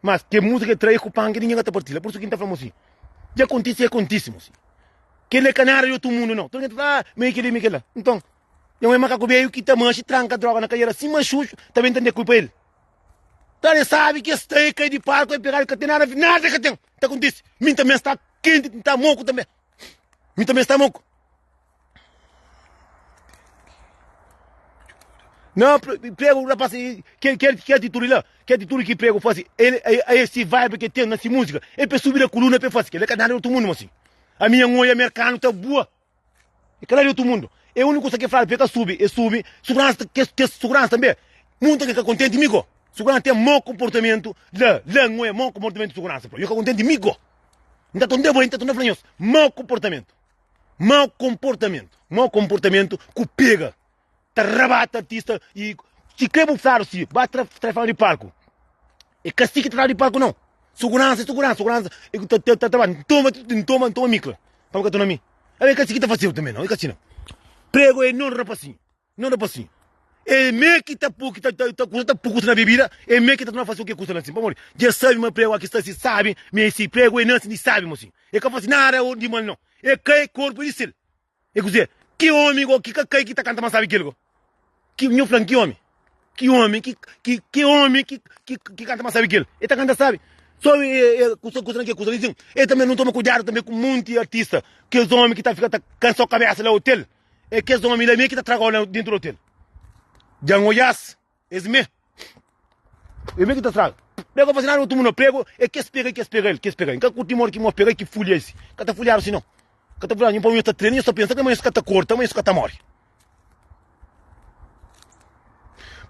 Speaker 1: Mas ke música ke trai ku panki ninguém ka ta partilha. Por isso ki nta fla mosi, dja kontisi é kontisi mosi. Kel é ka nada di otu mundu não. Tudu algin ta fla, ah, ma é keli, ma é kela. Nton, Nha mãe makaku beju ki ta manxi tranka droga na kaiera sima xuxu ta ben tende kulpa el ta el sabi ki es sta e kai di palku e pegadu ka ten nada nada ka ten ta kontisi mi tanbe sta kenti nta moku tanbe mi tanbe sta moku na pregu rapaz kel kel kel atitudi la kel atitudi ki pregu fasi el e si vibe ke ten na si musika e pe subi na kuluna pe fasi kel ka nada di otu mundu mosi ami nha oia merkanu ta bua. É ka la di otu mundu. É uniku kusa ke fladu pa e ka subi, e subi. Suguransa, kes, kes suguransa tanbe, munta ke ka kontenti mi go. Suguransa ten mau konportamentu la, la N oia mau konportamentu di suguransa. Yo ka kontenti mi go. N ta torna bai, N ta torna fla nhos, mau konportamentu. Mau konportamentu. Mau konportamentu ku pega. Ta rabata artista i si kre bu fladu si, ba tra, tra fala di palku. É ka si ki ta tradu di palku nau. Suguransa é suguransa, suguransa é ta ta ta trabadja. N toma, n toma, n toma mikla pa ka toma mi. É ka si ki ta fasedu tanbe nau, é ka si nau. Prego é non rapasinhu, non rapasinhu. É me ki ta pu ki ta ta kusa ta pu kusa na bebida, é me ki ta torna fase o ke kusa la sin. Pamodi dja sabi ma prego aki sta si sabi, ma é si prego é nasi di sabi mosinhu. É ka fase nada di mal nau. É kai korpu é di sel. É kuzê? Ki omi go ki ka kai ki ta kanta ma sabi kel go? Ki nhu flan ki omi? Ki omi ki ki ki omi ki ki ki kanta ma sabi kel? E ta kanta sabi. So e e kusa kusa na ke kusa li sin. E tanbe nu toma kuidadu tanbe ku munti artista. Kes omi ki ta fika ta kansa kabesa la hotel. E kes omi la me ki ta tragau la dentru di hotel. Dja N odjas. Es me. É me ki ta straga. Prego fasi nada otu mundo. Prego é kes pega, kes pega el, kes pega. Nka curti modi ki mo pega ki fulha esse. Ka ta fulhado si não. Ka ta fulhado. Nho ta treina, nho ta pensa que nho ka ta corta, mas nho ka ta morre.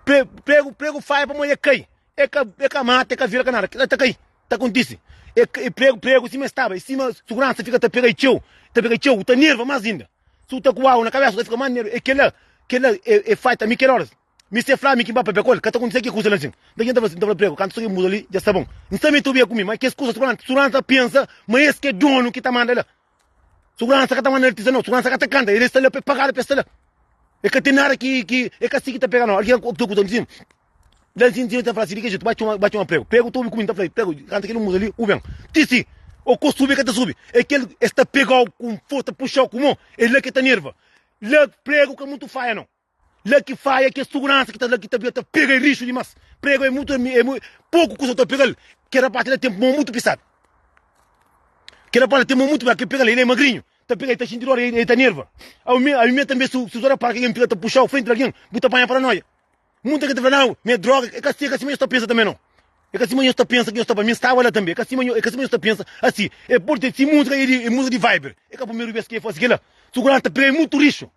Speaker 1: Prego, prego faia pa mo é cai. É ka, é ka mata, é ka vira, ka nada. Ta cai. Ta kontise. E, e prego, prego sima estaba, e sima segurança fica ta pega e txeu, ta pega e txeu, ta nerva mais ainda. Se u ta ku água na cabeça, ta fica mais nerva. E kela, kela é, é faita mi kel horas. Mi se fla mi ki N ba papia ku el, ka ta kontise ki kusa la sin. Nta ki N ta fla sin, N ta fla prego, kantu sta ki muda li, dja sta bon. N sta mete obia ku mi, ma kes kusa suguransa, suguransa ta pensa ma es ki é donu ki ta manda la. Suguransa ka ta manda artista nau, suguransa ka ta kanta, el sta la pa e pagadu pa e sta la. E ka ten nada ki, ki, e ka si ki ta pega nau. Algin ku ta kusa sin, la sin sin ta fla si di ki jetu, ba txoma, ba txoma prego. Prego ta obi ku mi, N ta fla, prego, kanta kel muda li, u ben. Ti si, o ko subi, e ka ta subi. E kel, es ta pegau ku forsa, ta puxau ku mon, e la ki ta nerva. La prego ka mutu faia nau. La ki faia ki é suguransa ki ta la ki ta ta pega e rixu dimas. Prego é mutu é mu poku kusa ta pegal. Kel rapaz la ten mon mutu pisadu. Kel rapaz la ten mon mutu pisadu ke pegal el é magrinhu. Ta pega el ta xinti dor el ta nerva. Ami ami me tanbe su su rapaz ki algen pega ta puxau frenti di algen bu ta panha paranoia. Munta ki ta fla nau me droga é ka si é ka sima nhos ta pensa tanbe nau. É ka sima nhos ta pensa ki nhos ta pa mi staba la tanbe é ka sima é ka sima nhos ta pensa asi. É pode ter si musika é di é musika di viber é ka primeru bes ki el fasi kila. Suguransa ta pega el mutu rixu.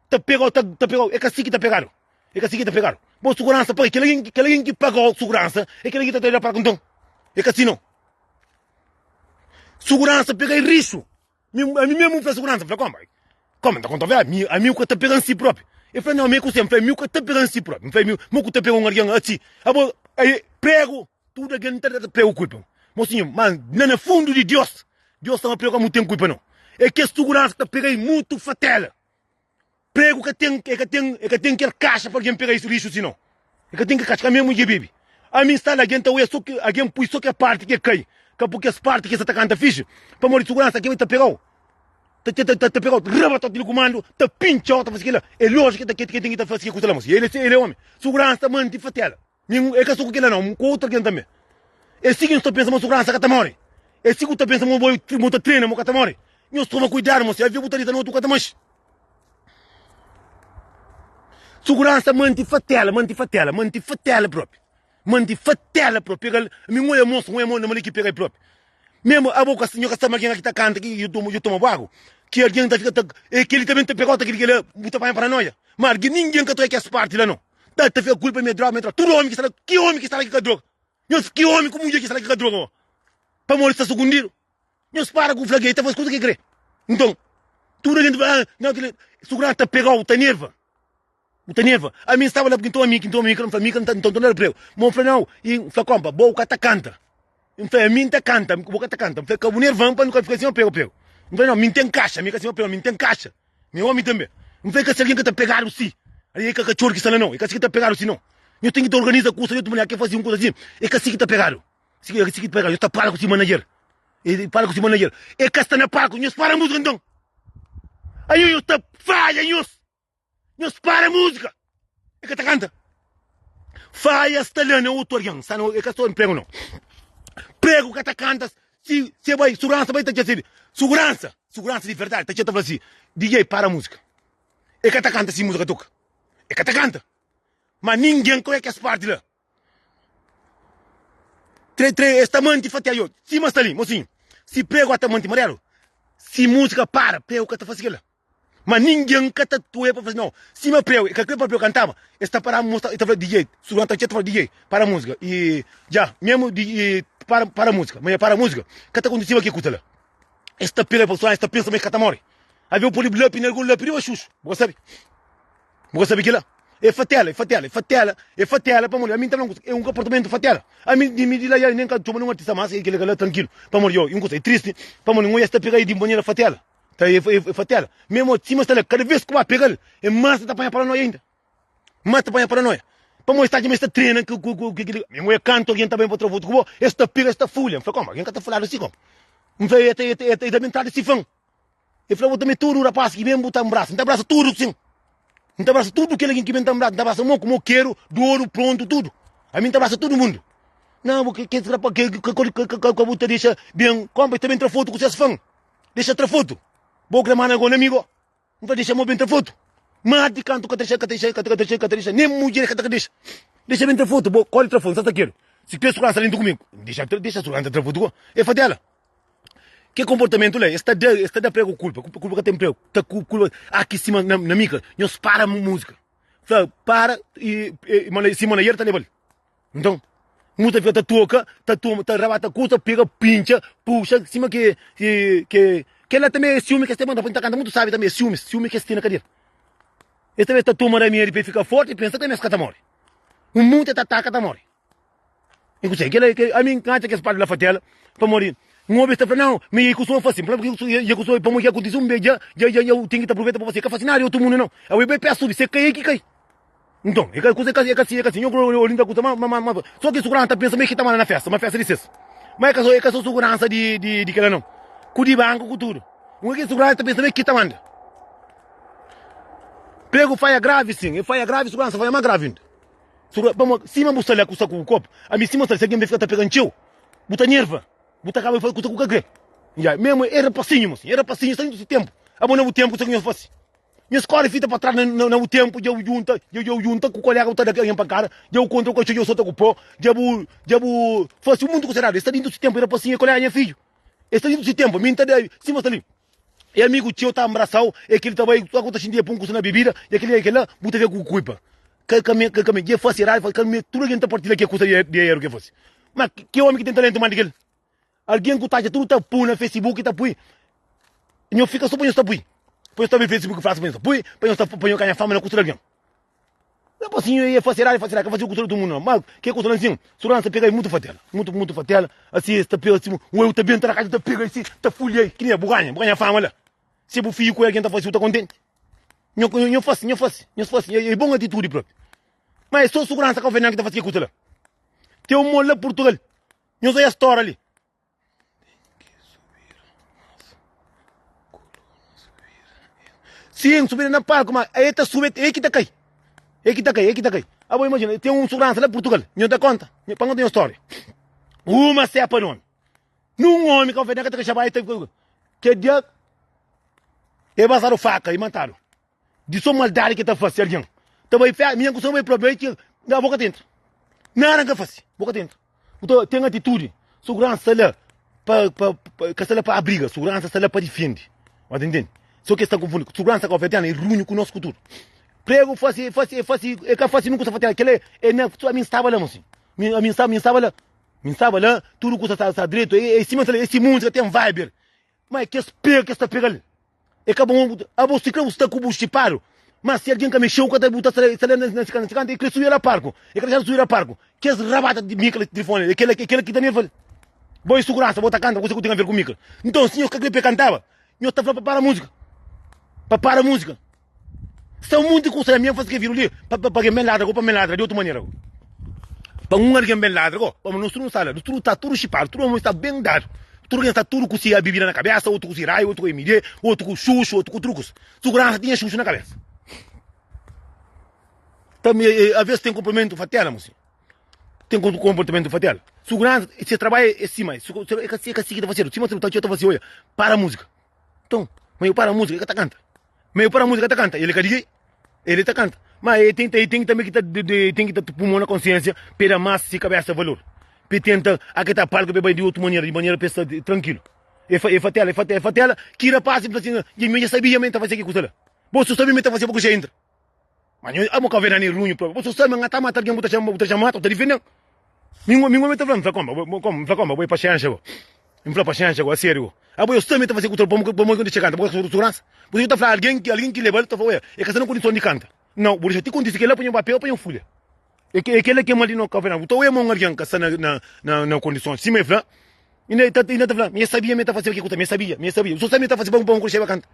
Speaker 1: Ta pegau, ta, ta pegau. É ka si ki ta pegadu. É ka si ki ta pegadu. Bo suguransa pa kel algen, kel algen ki pagau suguransa, é kel algen ki ta traida pa nton. É ka si no. Suguransa pega é rixu. Mi, ami mesmu N fla suguransa, N fla koma, koma, N ta konta verdadi, mi, ami ku ka ta pega N si propi. El fla, nau, mi é ku se, N fla, mi ku ka ta pega N si propi. N fla, mi, mo ku ta pega un algen asi. Abo, aí, pregu, tudu algen ta da pregu kulpa. Mosinhu, ma na na fundu di Dios, Dios ta ma pregu ka mu ten kulpa no. É kes suguransa ki ta pega i mutu fatela. Pregu ka ten, e ka ten, e ka ten kel kaxa pa algen pega isu lixu si no. E ka ten kel kaxa, ka mesmu dje bebe. Ami sta la, algen ta oia so ki, algen pui so ke parti ke kai, ka pui kes parti ke sa ta kanta fixi, pamodi suguransa ke ta pegau, ta ta ta ta pegau, rabatau di kumandu, ta pintxau, ta fasi kila. E lojika ke ta ke ten ki ta fasi ke kusa la mosi. El el é omi. Suguransa manti fatela. Mi é ka so ku kila nau, ku utru algen tanbe. É si ki nhos ta pensa ma suguransa ka ta móre? É si ku ta pensa ma bo bo ta trena ma ka ta móre? Nhos toma kuidadu ma si avia bu ta dita na otu ka ta manxi. Suguransa manti fatela, manti fatela, manti fatela propi. Manti fatela propi. Pega-l, mi N oia mosu, N oia mo na mali ki pega-l propi. Mesmu abo ka nho ka sta ma algen ki ta kanta ki yo toma yo toma bu agu, ki algen ta fika ta e keli ta ben ta pega-u ta keli kela bu ta panha paranoia. Ma algen ningen ka ta oia kes parti la nau. Ta ta fika kulpa mi é droga mi é droga tudu omi ki sta la ki omi ki sta la ki ka droga nhos ki omi ku mudjer ki sta la ki ka droga bo pamodi sta sukundidu nhos para ku fla gay ta fasi kuza ki kre nton tudu algen ta fla ah nau kila suguransa ta pegau ta nerva bu ta nerva ami n staba la nton ami nton ami nfla mi ka nton nton na pregu mo fla nau i nfla konpa bo ka ta kanta nfla ami nta kanta bo ka ta kanta nfla ka bu nervan pa nu ka fika sima pregu pregu nfla nau mi nten kaxa mi ka sima pregu mi nten kaxa Mi omi tanbe. N fla, E ka si algen ka ta pegadu si. Ali e ka katxor ki sta la nau. E ka si ki ta pegadu si nau. Nhos ten ki ta organiza kusa di otu manera. Ke fasi un kusa si, e ka si ki ta pegadu. Si e ka si ki ta pegadu. Nhos ta pala ku si manajer. E pala ku si manajer. E ka sta na palku. Nhos para musika nton. Ai nhos ta falha nhos. Nhos para musika. E ka ta kanta. Falha sta la na otu algen. Sta na, e ka sta pregu nau. Pregu ka ta kanta si si e bai suguransa bai ta txeu si suguransa suguransa di verdadi ta txeu ta fla si DJ para musika. E ka ta kanta si musika toka. E ka ta kanta. Ma ningen ka oia kes parti la. Tre tre es ta manti fatia yo sima sta li mosinhu. Si pregu ata manti marelu si musika para pregu ka ta fasi kila. Ma ningen ka ta toia pa fla si, Nau, sima preu, e ka kre pa preu kantaba, es ta para mostra, e ta fla DJ, suguransa ta txeu ta fla DJ, para musika, e dja, mesmu di, e para, para musika, ma e para musika, ka ta kontisiba ke kusa la. Es ta pega pa es ta pensa ma es ka ta more. Avê bu pode lapi na algun lapi riba xuxu, bu ka sabe. Bu ka sabe kila? E fatela, e fatela, e fatela, e fatela pamodi ami N ta fla un kusa, é un komportamentu fatela. Ami di mi di la ya nen ka txoma nin artista mas, e kila kila trankilu, pamodi yo, un kusa e tristi, pamodi un oia es ta pega e di manera fatela. Ta e e fatela. Mesmo sima sta la, kada vez ku ba pegal, e mas ta panha paranoia inda. Mas ta panha paranoia. Pamodi sta dja ma es ta trena ku ku ku kili. Mesmo e kantu algin ta ben pa tra fotu ku bo, es ta pega, es ta fulha. N fla, koma, algin ka ta fuladu si koma. N fla, e ta e ta e ta ben tradu si fan. E fla, bo ta me tudu rapaz ki ben bu ta nbrasa. N ta brasa tudu sin. N ta brasa tudu kel algin ki ben ta nbrasa. N ta brasa mo ku mo keru, dodu, prontu, tudu. Ami N ta brasa tudu mundu. Não, bo ke ke rapaz ke ke ke ke bu ta dexa ben, koma, e ta ben tra fotu ku ses fan. Dexa tra fotu. Bo kre manda go na mi go. N fla dexa mo ben tra fotu. Ma di kantu ka ta dexa, ka ta dexa, ka ta dexa, ka ta dexa. Nem mudjer ka ta dexa. Dexa ben tra fotu, bo kore tra fotu, n sa sakedu. Si kre suransa dentu kumigu, dexa dexa suransa tra fotu go. E fla dela. Ke komportamentu la, es ta da, es ta da pregu kulpa, kulpa ka ten pregu. Ta kulpa aki sima na na mika, nhos para musika. Fla para i, i, sima na yer ta lebal. Nton, mu ta fika ta toka, ta toma, ta rabata kusa, pega, pintxa, puxa, sima ke, ke, ke, kela tanbe é siumi ke es ten, ta kanta mutu sabi tanbe, é siumis, siumi ke es ten na kadera. Es tanbe ta toma ramedi pa e fika forti, pensa tanbe es ka ta more. Un munti ta ataka ta more. E kuse, kela, ke, ami N atxa kes padri la fatela, pamodi N obi es ta fla, nau, mi e kustuma fasi, N fla, e kustuma, pamodi ke akontisi un be dja, dja, dja, dja, u ten ki ta aproveita pa fasi, e ka fasi nada di otu mundu nau. Awe bai pes subi, se kai e ki kai. Nton, e ka kusa, e ka, e ka si, e ka si. Nho kre olinda kusa, ma, ma, ma, ma, so ki suguransa ta pensa ma e ki ta manda na festa, ma festa di ses. Ma e ka so, e ka so suguransa di, di, di kila nau. Ku di banku, ku tudu. Un ki suguransa ta pensa ma e ki ta manda. Pregu faia gravi sin, e faia gravi suguransa faia ma gravi inda. Sugura, pamo, sima bu sta la ku sta ku bu kopu, ami sima sta la, si algen ben fika ta pegan txeu, bu ta nerva, bu ta kaba di faze kusa ku ka kre. Ya, memu e rapasinhu, mosinhu, e rapasinhu, sta dentu si tempu. Abo na bu tempu kusa ki nhos fase? Nhos kore fita pa tras na, na, na bu tempu, dja bu junta, dja, dja bu junta ku kolega bu ta da algen pankada, dja bu kontra ku katxor, dja bu sota ku po, dja bu, dja bu fase un monti kusa eradu. E sta dentu si tempu, e rapasinhu, e kolega nha fidju. E sta dentu si tempu, mi N ta da, sima sta li. E amigu txeu ta ambrasau, e kil ta bai, só ku ta xinti e pun kusa na bibida, e kil e kila, bu ta fika ku kulpa. Ka ka me, ka ka me, dje fasi raiva, ka me, tudu algen ta partilha ke kusa di eru ke fasi. Ma ki omi ki ten talentu mas di kel? Algen ku ta atxa tudu ta pui na facebook ta pui. Nho fika so pa nho sta pui. Pa nho sta abri facebook fásil pa nho sta pui, pa nho sta pa nho ganha fama na kusa di algen. Depois assim, ia fazer área, fazer área, fazer o todo mundo. Mas que coisa assim, segurança pega aí muito fatela, muito, muito fatela. Assim, está pega assim, o eu também tá na casa, tá pega assim, tá fulha aí, que nem buganha, buganha fama lá. Se bu filho com alguém tá fazendo, tá contente. Nho, nho faz, nho faz, nho faz, é, é bom atitude próprio. Mas é só segurança que o Fernando que tá fazendo que coisa lá. Tem um molo lá Portugal. Nho só é a história ali. Sim, subir na palco, mas aí tá sube, aí que tá cai. Aí que tá cai, aí que tá cai. Ah, bom, imagina, tem um segurança lá em Portugal, não dá conta. Para não tem história. Uma cepa nome. Num homem que oferece que tá tá que dia é basado faca e mataram. Di so maldadi ki ta fase algen ta bai fé minha ku bai propi ki na boka ta entra nada ka fase boka ta entra bu ta ten atitudi suguransa sta la pa pa pa ka sta la pa abriga suguransa sta la pa difende ba ta intende so ki es ta konfundi suguransa ka ofetena e runhu ku nos ku tudu pregu fase fase fase e ka fase nunka sa fatela kila e na ami staba la mosinhu mi ami staba mi staba la mi staba la tudu kusa sta sta dretu e e sima esi musika ten vibe ma kes pega kes ta pegal É ka bon abo si kre bu sta ku bu xipadu ma si algen ka mexeu ka ta bu ta sta la na si kanta e kre subi la parku e ka dexadu subi la parku kes rabata di mika telefoni e kela kela ki ta nerva bo e suguransa bo ta kanta kusa ku ten aver ku mika nton si nhos ka kre pa e kantaba nhos ta fla pa para musika pa para musika sta un monti kusa na mi fasi ke vidu li pa pa algen ben ladra go pa ben ladra di otu manera go pa un algen ben ladra go pamo nos tudu no sta la nos tudu ta tudu xipadu tudu omi sta ben dadu Tudu algen sta tudu ku si bibida na kabesa, otu ku si raiu, otu ku MD, otu ku xuxu, otu ku trukus. Suguransa tinha xuxu na kabesa. Tambi, aves ten komportamentu fatela, mosi. Ten komportamentu fatela. Suguransa, se trabalhu é sima, é ka si ki ta fasedu. Sima ta ta fase, oia, para musika. Nton, ma eu para musika, el ka ta kanta. Ma eu para musika, el ka ta kanta. El ka DJ, el ta kanta. Ma el ten, el ten tambi ki ta, ten ki ta pui mon na konsiensia pa el da mas si kabesa valor. Pa e tenta aketa palku pa e bai di otu manera, di manera pa e sta trankilu. E fa, e fatela, e fatela, e fatela, ki rapaz fla sin, dja mi dja sabia ma e ta fase ki kusa la. Bo su sabi ma e ta fase pa kusa entra. Ma nho, amo ka verdadi runhu propi. Bo su sabi ma nga ta mata algin, bu ta chama, bu ta chama mata, bu ta difenden. Mi mi mi ta fla, mi fla komba, bo kom, mi fla komba, bo e paxenxa bo. Mi fla paxenxa go, a seriu go. Abo eu sabi ma e ta fase kusa la, pamo pamo ki ta kanta, bo ka suguransa. Bu ta fla algin ki algin ki lebal, ta fla, oia, e ka sta na kondison di kanta. Nau, bu dexa ti kontisi kila pa nho ba pega pa nho fulha. É ke, é kela ke mal di no Kaverna. Bu ta oia ma un algen ka sta na, na, na, na kondison sima e fla, inda e ta, inda ta fla, mi e sabia mi e ta fasiba ke kusa, mi e sabia, mi e sabia. Bu so sabi mi e ta fasiba pa un kusa kanta.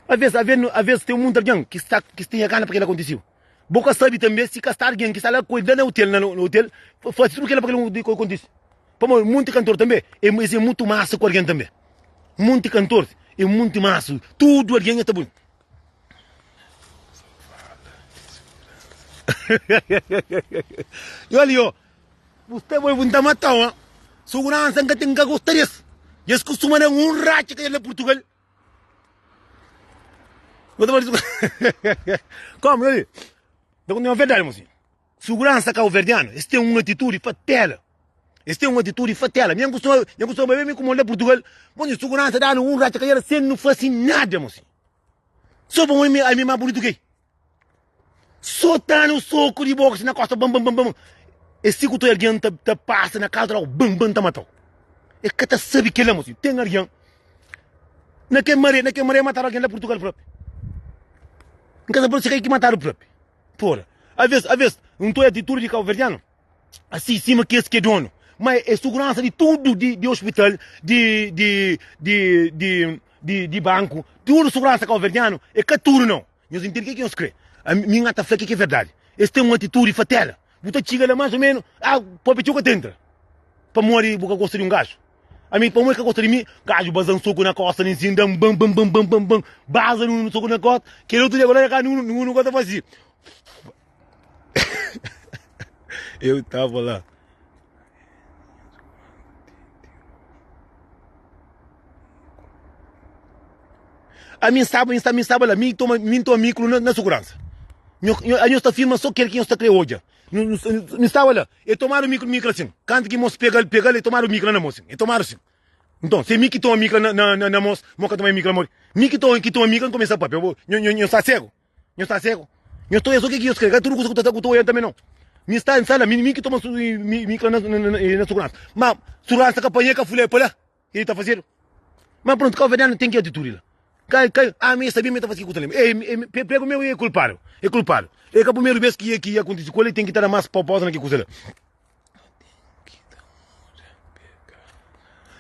Speaker 1: Aves, aves, aves ten munti algen ki sta, ki tinha gana pa kila kontisiba. Bo ka sabi tanbe si ka sta algen ki sta la ku el la na otel, na otel, fasi tudu kila pa kila kontisi. Pamodi munti kantor tanbe, es é mutu masa ku algen tanbe. Munti kantor é munti masa, tudu algen e ta buni. E ali ó, bu sta boi bu ta matau ha. Segurança nka ten nka gosta des. Es kustuma da un ratxa ka la Portugal. Bu ta Como ali? Da continua verdade, mocinho. Segurança cabo-verdiano, es ten un atitude fatela. Es ten un atitude fatela. Minha costuma, minha costuma bebê mi como lá Portugal. Mocinho, segurança dá um ratxa ka sem não fazer nada, mocinho. Só pa mi ami más bunitu ki Só ta no soco di boxe na costa bam bam bam bam. E si ku toi alguém ta, ta passa na casa logo bam bam ta matau. E ka ta sabe kela mocinho. Tem alguém na ke maré, na ke maré mataram alguém lá Portugal próprio. Em casa própria se que mataram próprio. Porra. A vez, a vez, não tô atitude de cabo-verdiano. Assim, cima que esse que é dono. Mas é segurança de tudo, de, de hospital, de, de, de, de, de, de banco, tudo segurança cabo-verdiano, é ka tudo não. Nhos entende o que é que nhos crê. A mim ata fla que que é verdade. Eles têm uma atitude fatela. Bu ta txiga lá mais ou menos, ah, papi txeu ka ta entra. Pamodi bu ka gosta di um gajo. Ami pamodi ka gosta di mi, gaju baza-m soku na kosta li nsin, da-m ban ban ban ban ban ban, baza nunu soku na kosta, kel otu dia gola ka nunu nunu ka ta fasi. Eu tava lá. Ami staba, mi staba, mi staba la, mi toma, mi toma mikro na, na segurança. Nho, nho, a nho sta firma só kel ki nho sta kre odja. Mi staba la, e tomadu mikro, mikro asin. Kantu ki mos pega-l, pega-l, e tomadu mikro na mos asin. E tomadu asin. Nton, se mi ki toma mikro na, na, na, na mos, mo ka toma mikro modi. Mi ki toma, ki toma mikro, N kumesa papia. Bo, nho, nho, nho sta segu? Nho sta segu? Nho sta oia so ke ki nhos kre, ka tudu kusa ku ta, ku ta oia tanbe nau. Mi sta, N sta la, mi, mi ki toma su, mi, mikro na, na, na, na suguransa. Ma, suguransa ka panha, ka fulha pa la. Ke ta fazedu? Ma pronto, kauverdianu ten ki atitudi la. Ka, ka, ami e sabia ma e ta fasi ki kusa li. E, e, pregu meu e kulpadu, e kulpadu. E ka primeru bes ki, ki akontisi ku el, e ten ki ta da mas pausa na ki kusa la.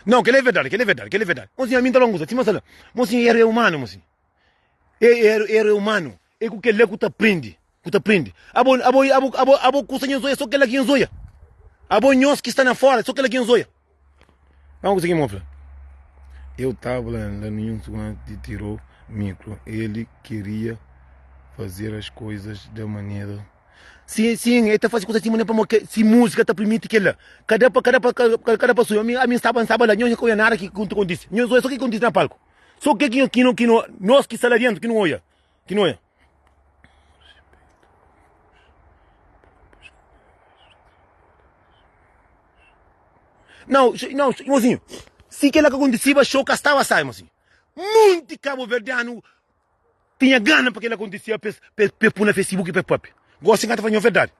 Speaker 1: Não, kel é verdade, kel é verdade, kel é verdade. Mosinho, ami n ta fala un kusa, sima sta la. Mosinho, eru é umanu, mosinho. E, eru, eru é umanu. É ku kel la ku ta prende, ku ta prende. Abo, abo, abo, abo, abo kusa nha zoia, só kel la ki nha zoia. Abo nhos ki sta na fora, só kel la ki nha zoia. Vamos conseguir mofla. Eu tava lá, lá nenhum segundo te tirou micro. Ele queria fazer as coisas da maneira. Sim, sim, ele tá fazendo coisa assim, mas porque se música tá permite que lá. Cada pa, cada pa, cada, cada pa a mim, a mim estava, estava lá, não conhecia nada que acontece. Não só que acontece na palco. Só que que que não que não nós que está lá dentro que não olha. Ki nu é? Não, não, mozinho. Si kel-la ka kontisiba, xou ka staba sai, mozinho. Munti kabuverdianu tinha gana pa kel-la kontisiba pa es, pa es pui na Facebook pa es papia. Gosi N ka ta fla nho verdadi.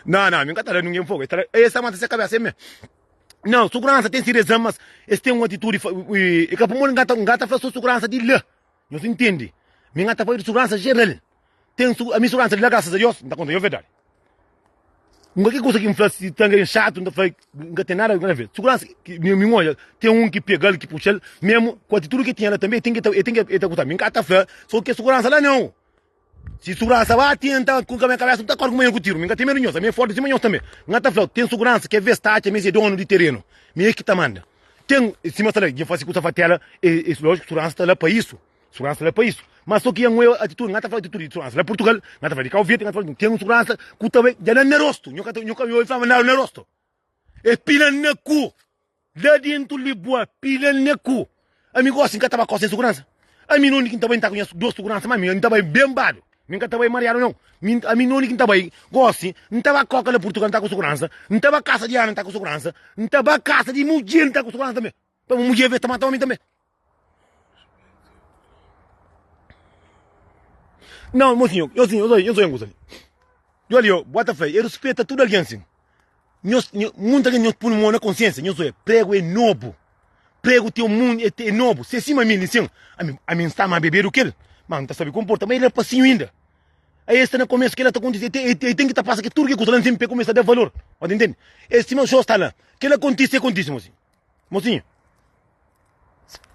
Speaker 1: Não, não, mi N ka ta da ningen fogu. Es ta da, es ta mata se kabesa, é me. Não, suguransa ten si rezan, mas es ten un atitudi e ka pamodi N ka ta, N ka ta fla so suguransa di la. Nhos intende? Mi N ka ta fla di suguransa jeral. Ten su, ami suguransa di la, grasas a Dios, N ta konta nho verdadi. N ka ki kusa ki N fla si ta algen xatu, N ta fla N ka ten nada a ver. Suguransa, ki mi N odja, ten un ki pegal, ki puxal, memu ku atitudi ki tinha la tanbe, ten ki ta, e ten ki, e ta kusa. Mi N ka ta fla so ke suguransa la nau. Si suguransa bati, N ta ku nha kabesa, N ta kori ku manha ku tiru. Mi N ka ten medu di nhos, ami é forti sima nhos tanbe. N ka ta fla, ten suguransa, ke ves ta atxa ma es é donu di terenu, mi é ki ta manda. Ten, sima sta la, dja fasi kusa fatela, e, e lójiku, suguransa sta la pa isu, suguransa sta la pa isu. Ma so ki N oia atitudi, N ka ta fla atitudi di suguransa la Purtugal, N ka ta fla di Kau Verdi, N ka ta fla, ten un suguransa ku ta bai dja na na rostu, nho ka ta, nho ka obi fla ma na rostu. E pila na ku. La dentu li bua pila na ku. Ami gosi N ka ta ba kosa em suguransa. Ami noni ki N ta bai N ta ku nhas dos suguransa ma ami N ta bai ben badu. Mi N ka ta bai mariadu nau. Mi ami noni ki N ta bai gosi N ta ba koka la Purtugal N ta ku suguransa. N ta ba kasa di Ana N ta ku suguransa. N ta ba kasa di mudjer N ta ku suguransa tanbe. Pabia mudjer ves ta mata omi tanbe. Nau mosinhu, nhosinhu, nhosinhu, nhosinhu kusa li. Yo li yo, bua ta fla, e rispeta tudu algen sin. Nhos, nho, munta algen nhos pui mon na konsiensia, nhos oia, pregu é nobu. Pregu ten un mundu, é, é nobu. Se sima mi li sin, ami, ami N sta ma bebedu kel, ma N ta sabe konporta, ma el é rapasinhu inda. Aí el sta na komesu, kila ta kontise, el ten, el ten ki ta pasa ki tudu ki kusa la nsin pa el kumesa da valor. Bo ta intende? É sima xou sta la, kila kontise, kontise, mosinhu. Mosinhu.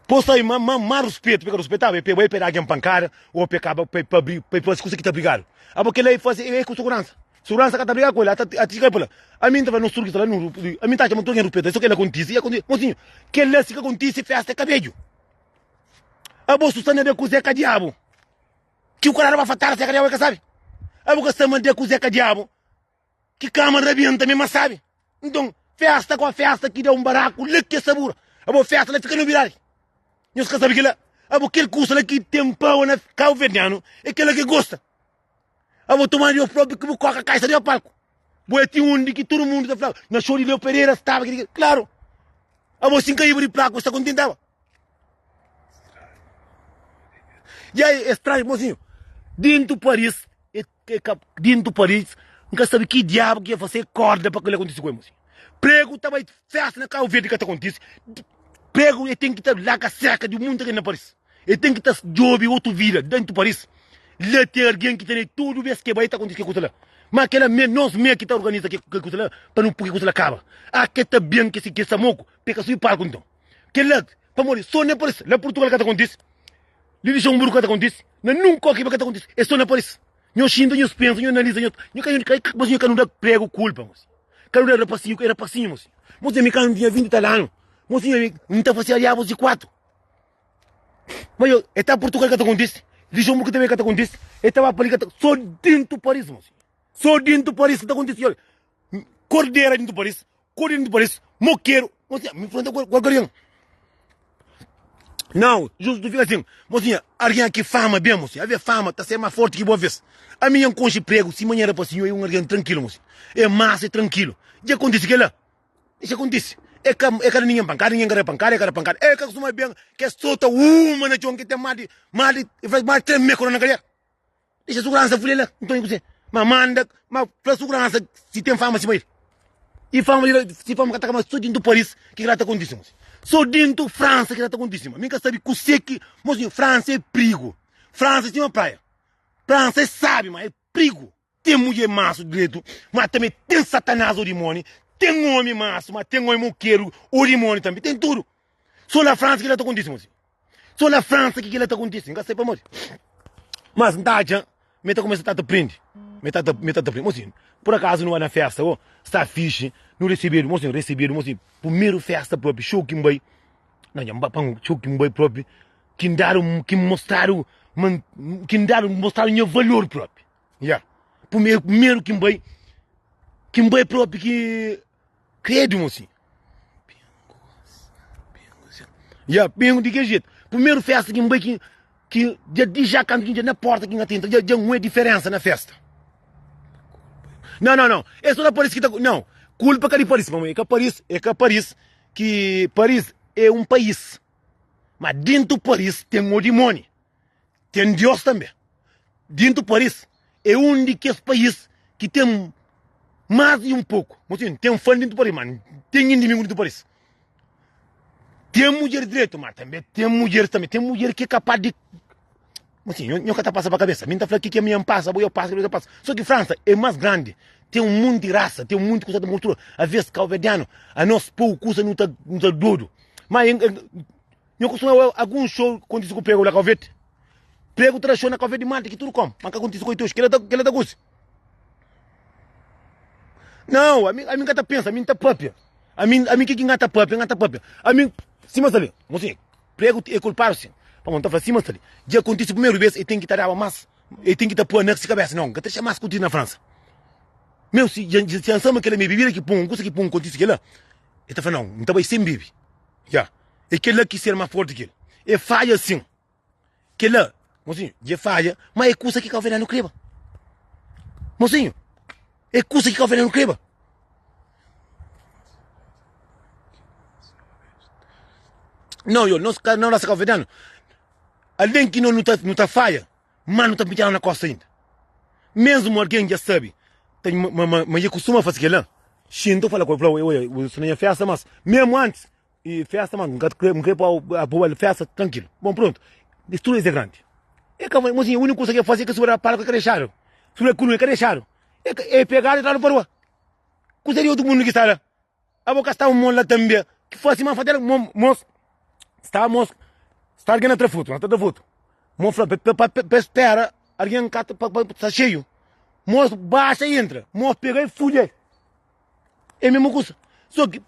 Speaker 1: Pô sai ma ma ma ruspetu, pa ka ruspetaba, e peba e pa da algen pankada, ô pa kaba pa pa bri pa fasi kusa ki ta brigadu. Abo kila e fasi e ku suguransa. Suguransa ka ta briga ku el, ata ati ka fala, ami N ta fala nos tudu ki sta la nu ami N ta atxa ma tudu algen ruspeta, so kila kontisi, i akontisi. Mosinhu, kila si ka kontisi festa é ka bedju. Abo su sta na da kuze ka diabu. Ki ku ka dadu ba fatada se ka diabu e ka sabi. Abo ka sta ma da kuze ka diabu. Ki kama rabienta mi ma sabi. Nton, festa ko festa ki da un baraku la ki é sabura. Abo festa la fika nobidadi. Nhos ka sabi kila? Abo kel kusa la ki ten paua na kauverdianu é kela ki gosta. Abo toma di bo propi ki bu koka kaisa di palku. Bo é ti undi ki tudu mundu ta fla na show di Leo Pereira staba kili. Klaru. Abo si N kaiba di plaku bu sta kontentaba. Dja é stranhu, mosinhu. Dentu Paris Ke ka dintu Paris, N ka sabe ki diabu ki ia fase korda pa kila kontise ku el mosi. Pregu ta bai festa na Kau Verdi ka ta kontise. Pregu e ten ki ta laka seka di munta ke na Paris. E ten ki ta djobe otu vida dentu Paris. La ten algen ki tene tudu bes ke bai ta kontise ke kusa la. Ma kila me nos me ki ta organiza ke kusa la pa nu pui ke kusa la kaba. A ke ta ben ke si ke samoku pe ka subi palku nton. Kila pamodi so na Paris. La Purtugal ka ta kontise. Li Luxemburgo ka ta kontise, na nun koki ka ta kontise, é so na Paris. Nhos xinta, nhos pensa, nhos analiza, nhos, nho ka, nho ka, mas nho ka nu da prego kulpa, mos. Ka nu da rapasinhu, é rapasinhu, mosinhu. Mosinhu, ami kandu N tinha 20 tal anu, mosinhu, ami N ta fase adiabus di 4. Ma yo, e ta Purtugal ka ta kontise, Luxemburgo tanbe ka ta kontise, e ta ba pa li ka ta, so dentu Paris, mosinhu. So dentu Paris ki ta kontise, yo. Kordera dentu Paris, kordera dentu Paris, mokeru, mosinha, mi fronta ku algen. Não, justo tu fica assim, mocinha, alguém aqui fama bem, mocinha, haver fama, tá ser mais forte que boa vez. A minha conche prego, se manhã era para senhor, é um alguém tranquilo, mocinha. É massa, é tranquilo. Já acontece que lá, isso acontece. É que é cada ninguém pancada, ninguém quer pancada, é cada pancada. É que costuma bem, que solta uma na chão que tem mais de, mais de, mais de 3 meses na cadeia. Dexa suguransa fulha la, nton i kuzê? Ma manda, ma fla suguransa si ten fama sima el. I fama di si fama ka ta kaba so dintu Paris ki kila ta kontise mosi. So dintu Fransa kila ta kontise ma mi ka sabi kuzê ki mosi Fransa é prigu. Fransa é sima praia. Fransa é sabi ma é prigu. Ten mudjer mansu dretu ma tanbe ten satanás o dimoni. Ten omi mansu ma ten omi mokeru o dimoni tanbe. Ten tudu. So na Fransa kila ta kontise mosi. So na Fransa ki kila ta kontise, N ka sai pamodi. Mas N ta atxa ma e ta kumesa ta ta prende. Ma e ta ta ma e ta ta prende. Mosi, pur akazu nu bai na festa, oh, sta fixi, nu resebedu, mosi, resebedu, mosi, primeru festa propi, show ki N bai, na dja N bai pa un show ki N bai propi, ki N dadu, ki N mostradu, ma ki N dadu, N mostradu nha valor propi. Ya. Primeru, primeru ki N bai, ki N bai propi ki. Credo, mocinho. Ya, bem di que jeito. Primeiro festa que mbai que que já di já canto que na porta que nga já já não é diferença na festa. Não, não, não. É só na Paris que tá, não. Culpa que de Paris, mamãe, é que Paris, é que Paris que Paris é um país. Mas dentro Paris tem o demônio. Ten Dios tanbe. Dintu Paris é un di kes país ki ten más di un poku. Mo sin, ten fan dintu Paris, ma ten inimigu dintu Paris. Ten mudjer dretu, ma tanbe ten mudjeris tanbe. Ten mudjer ki é kapaz di. Mo sin, nho ka ta pasa pa kabesa. Mi N ta fla ki ke mi N pasa, bo yo pasa, kel otu ta pasa. So ki Fransa é más grandi, ten un monti rasa, ten un monti kusa ta kultura. Aves, kauverdianu, anos poku kusa nu ta dodu. Ma Nho kustuma obi algun show kontise ku pregu la Kau Verde? Pregu ta da show na Kau Verde mante ki tudu kom, ma ka kontise ku oitoxi. Kila ta kila ta kusi? Nau, ami ami ka ta pensa, ami nta papia. Ami ami ke ki nga ta papia, nga ta papia. Ami sima sta li, mosinha, pregu e kulpadu sin. Pamodi nta fla sima sta li. Dja kontise primeru bes, e ten ki ta daba mas, e ten ki ta pua na si kabesa, nau, nka ta dexa mas kontise na Fransa. Meu si dja dja nsama kila mi bibida ki pun, kusa ki pun kontise kila, e ta fla nau, nta bai sen bibi. Ya. É kel-la ki ser más forti ki el. E fadja sin. Kel-la, mosinhu, dja fadja, má é kusa ki kauverdianu kreba. Mosinhu, é kusa ki kauverdianu kreba. Não, yo, nos, na nossa kauverdianu, alén ki no nu ta, nu ta fadja, má nu ta pitxadu na kosta inda. Mesmu algen dja sabe ta, ma, ma, ma dja kustuma fase kel-la, xinta, fala ku el, fla, oi, oi, sta na nha festa, mas mesmu antis, E festa ma N ka kre, N kre pa bu bai festa trankilu. Bon prontu, es tudu es é grandi. E ka mozinha, uniku kusa ke fasi é ke subi na palku e ka dexadu. Subi na kuluna e ka dexadu. E ka, e pegadu e tradu pa rua. Kusa di otu mundu ki sta la. Abo ka sta un mon la tanbe ki fasi ma fatela mon, mos, sta mos, sta algen na tra fotu, na tra fotu. Mon fla pa, pa, pa, pa spera algen ka ta, pa, pa, sta xeiu. Mos baxa e entra, mos pega e fulha. É mesmu kusa. So ki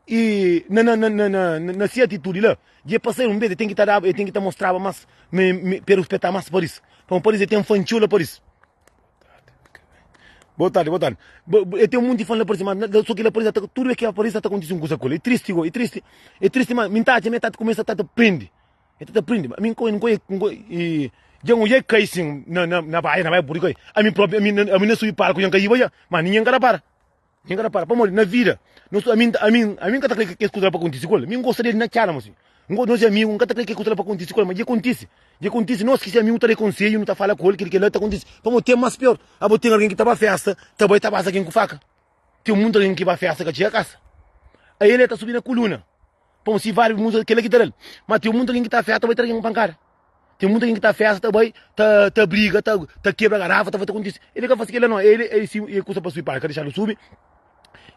Speaker 1: i na na na na na na si atitudi la, dja pa ser un bes, e ten ki ta daba, e ten ki ta mostraba mas me me pa e ruspeta mas Paris. Pamodi Paris e ten fan txeu la Paris. Boa tardi, boa tardi. E ten munti fan la Paris, ma so ki la Paris ata tudu bes ki Paris ata kontisi un kusa ku el. É tristi go, é tristi, é tristi ma mi nta atxa ma e ta kumesa ta ta prindi. E ta ta prindi, ma mi nko nko nko i dja N odja e kai sin na na na baia, na baia pudi kai. Ami propi ami ami na subi palku dja N kaiba dja, ma ningen ka ta para. Ningen ka ta para, pamodi na vida nos ami ami ami N ka ta kre kes kusa la pa kontisi ku el. Mi N gosta del na txada mosi. N gosta nos é amigu, N ka ta kre kes kusa la pa kontisi ku el, ma dja kontisi. Dja kontisi, nos ki se amigu ta da konsedju, nu ta fala ku el kil kila ta kontisi. Pamodi ten mas pior, abo ten algen ki ta ba festa, ta bai ta basa algen ku faka. Ten munti algen ki ba festa ka txiga kasa. Ael el ta subi na kuluna. Pon si vale musa kela ki ta dal. Ma ten muita algen ki ta festa ta bai tra algen pankada. Ten muita algen ki ta festa ta bai ta ta briga ta ta kebra garafa ta ta kontisi. Ele ka fasi kela no. Ele ele si e kusa pa subi palku ka dexadu subi.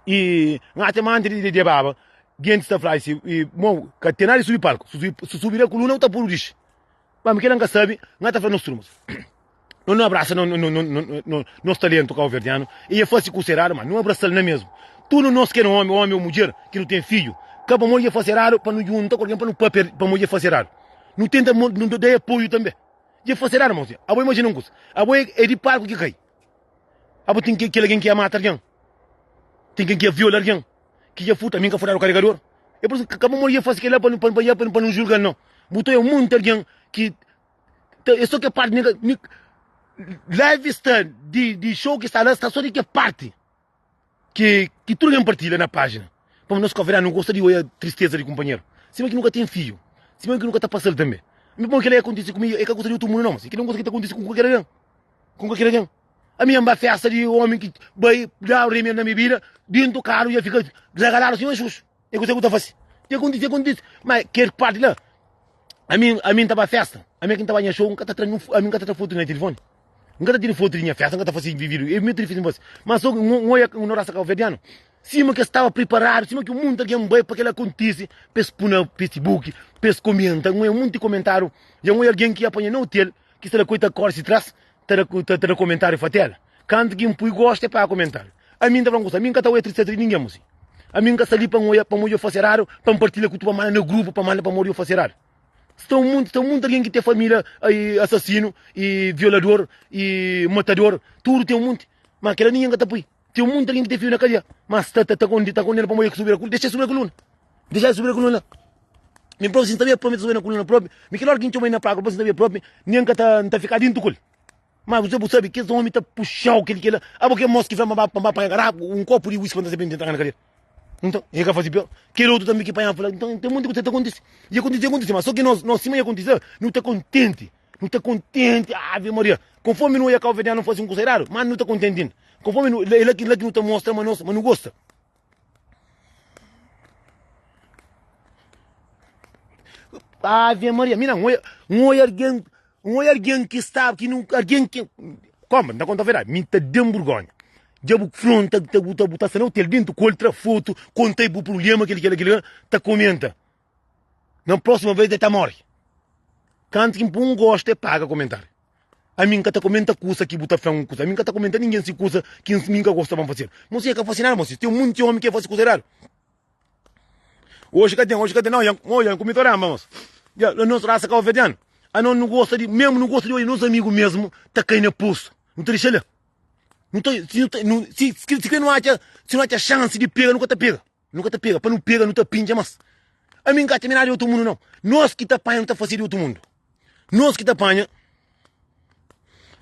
Speaker 1: I n'atxa ma antis di de baba gentis ta fla si i mo ka ten nada di subi palku. Su su subi na kuluna u ta pudu dixi. Ma mi kela n'ka sabi n'ka ta fla nos turmas. No no abrasa no no no no nos talentu kauverdianu. I e fasi kusa eradu ma no abrasal na mesmu. Tudu nos ki é omi, omi ô mudjer ki nu ten fidju, ka pamodi dja fase eradu pa nu djunta ku algen pa nu papia pamodi dja fase eradu. Nu tenta nu da apoiu tanbe. Dja fase eradu, irmons. Abo imajina un kusa, abo é di palku ki kai. Abo ten kel algen ki ia mata algen, ten ken ki ia viola algen, ki dja furta. Ami N ka furtadu karegador. É pur isu ka pamodi dja fase kila pa nu julga-l, nau. Bu ta oia monti algen ki ta é so ke parti live sta di show ki sta la sta so di ke parti. Ki ki tudu algen partilha na pájina. Pamodi nos kabuverdianu nu gosta di oia tristeza di kunpanheru. Sima ki nu ka ten fidju. Sima ki nu ka ta pasa-l tanbe. Mi pamodi kel-la kontise ku mi, é ka kusa di otu mundu nau. Mas kel-la é un kusa ki ta kontise ku kualker algen. Ku kualker algen. Ami N ba fésta di ómi ki bai da remédu na mi bida, dintu karu dja fika ragaladu sima xuxu. É kusa ki bu ta fase. Dja kontise, dja kontise. Ma kel parti la, ami ami N ta ba fésta, ami ki N ta ba nha xou, N ka ta tra ami N ka ta tra fotu na tilifoni. N ka ta tira fotu di nha festa, N ka ta fase vídiu, é mutu difísil N fase. Má sô N oja un rasa kabuverdianu, sima ki es staba priparadu, sima ki munti algen bai pa kel-la kontise, pa es pui na Facebook, pa es komenta. N oja munti komentáriu, dja N oja algen ki apanha na otel, ki sta la ku el ta kóre si tras, ta da ta da komentáriu fatela. Kantu ki N pui gostu, e paga komentáriu. Ami N ta fla un kusa, ami N ka ta oja tristeza di ningen, mosi. Ami N ka sta li pa N oja, pa N oja fase eradu, pa N partilha ku tu, pa N manda na grupu, pa N manda pamodi yo fase eradu. Sta un monti, sta monti algen ki ten família i asasinu, i violador, i matador, tudu ten un monti. Ma kila ningen ka ta pui. Ten un monti algen ki ten fidju na kadia, ma sta ta ta ta kondena pamodi el subi na kuluna. Dexa el subi na kuluna. Dexa el subi na kuluna la. Mi propi si N sabia propi, N ta subi na kuluna propi. Mi kel ora ki N txoma el na praga, propi si N sabia propi, nen ka ta N ta fika dintu ku el. Ma bu bu sabi, kes omi ta puxau kel kila. Abo ke mos ki fla ma ba ma ba panha garrafa, un kopu di whisky pa N ta sabi N ta entra na kadia. Nton, e ka faze pior. Kel otu tanbe ki panha fla, nton, ten monti kusa ta kontise. I kontise, i kontise, ma so ki nos, nos sima i kontise, nu ta kontenti. Nu ta kontenti, ave Maria. Konformi nu oja kauverdianu fase un kusa eradu, ma nu ta kontenti inda. Konformi nu, e la ki, la ki nu ta mostra ma nos, ma nu gosta. Ave Maria, mi na, N oja, N oja algen, N oja algen ki sta, ki nu, algen ki, koma, N ta konta verdadi, mi ta den burgonha. Dja bu fronta, ta, bu ta, bu ta sta na otel dentu ku el, tra fotu, konta-i bu prubléma, kel, kel, kel, ta komenta. Na próxima vez el ta móre. Kantu ki N pui un gostu, el paga komentáriu. Ami N ka ta komenta kusa ki bu ta fla-m un kusa. Ami N ka ta komenta ningen si kusa ki mi N ka gosta pa N fase-l. Mosinha ka fase nada, mosinha. Ten munti omi ki fase kusa eradu. Oji ka ten, oji ka ten. Nau, yan, oja, N kumi toramba, mos. Ya, nos rasa kabuverdianu, anos nu gosta di, mesmu nu gosta di oja nos amigu mesmu ta kai na posu. Nu ta dexa la. Nu ta, si nu ta, nu, si, si kre nu atxa, si nu atxa xansi di pega, nu ka ta pega. Nu ka ta pega, pa nu pega nu ta pintxa mas. Ami N ka atxa mi nada di otu mundu nau. Nos ki ta panha nu ta fase di otu mundu. Nos ki ta panha,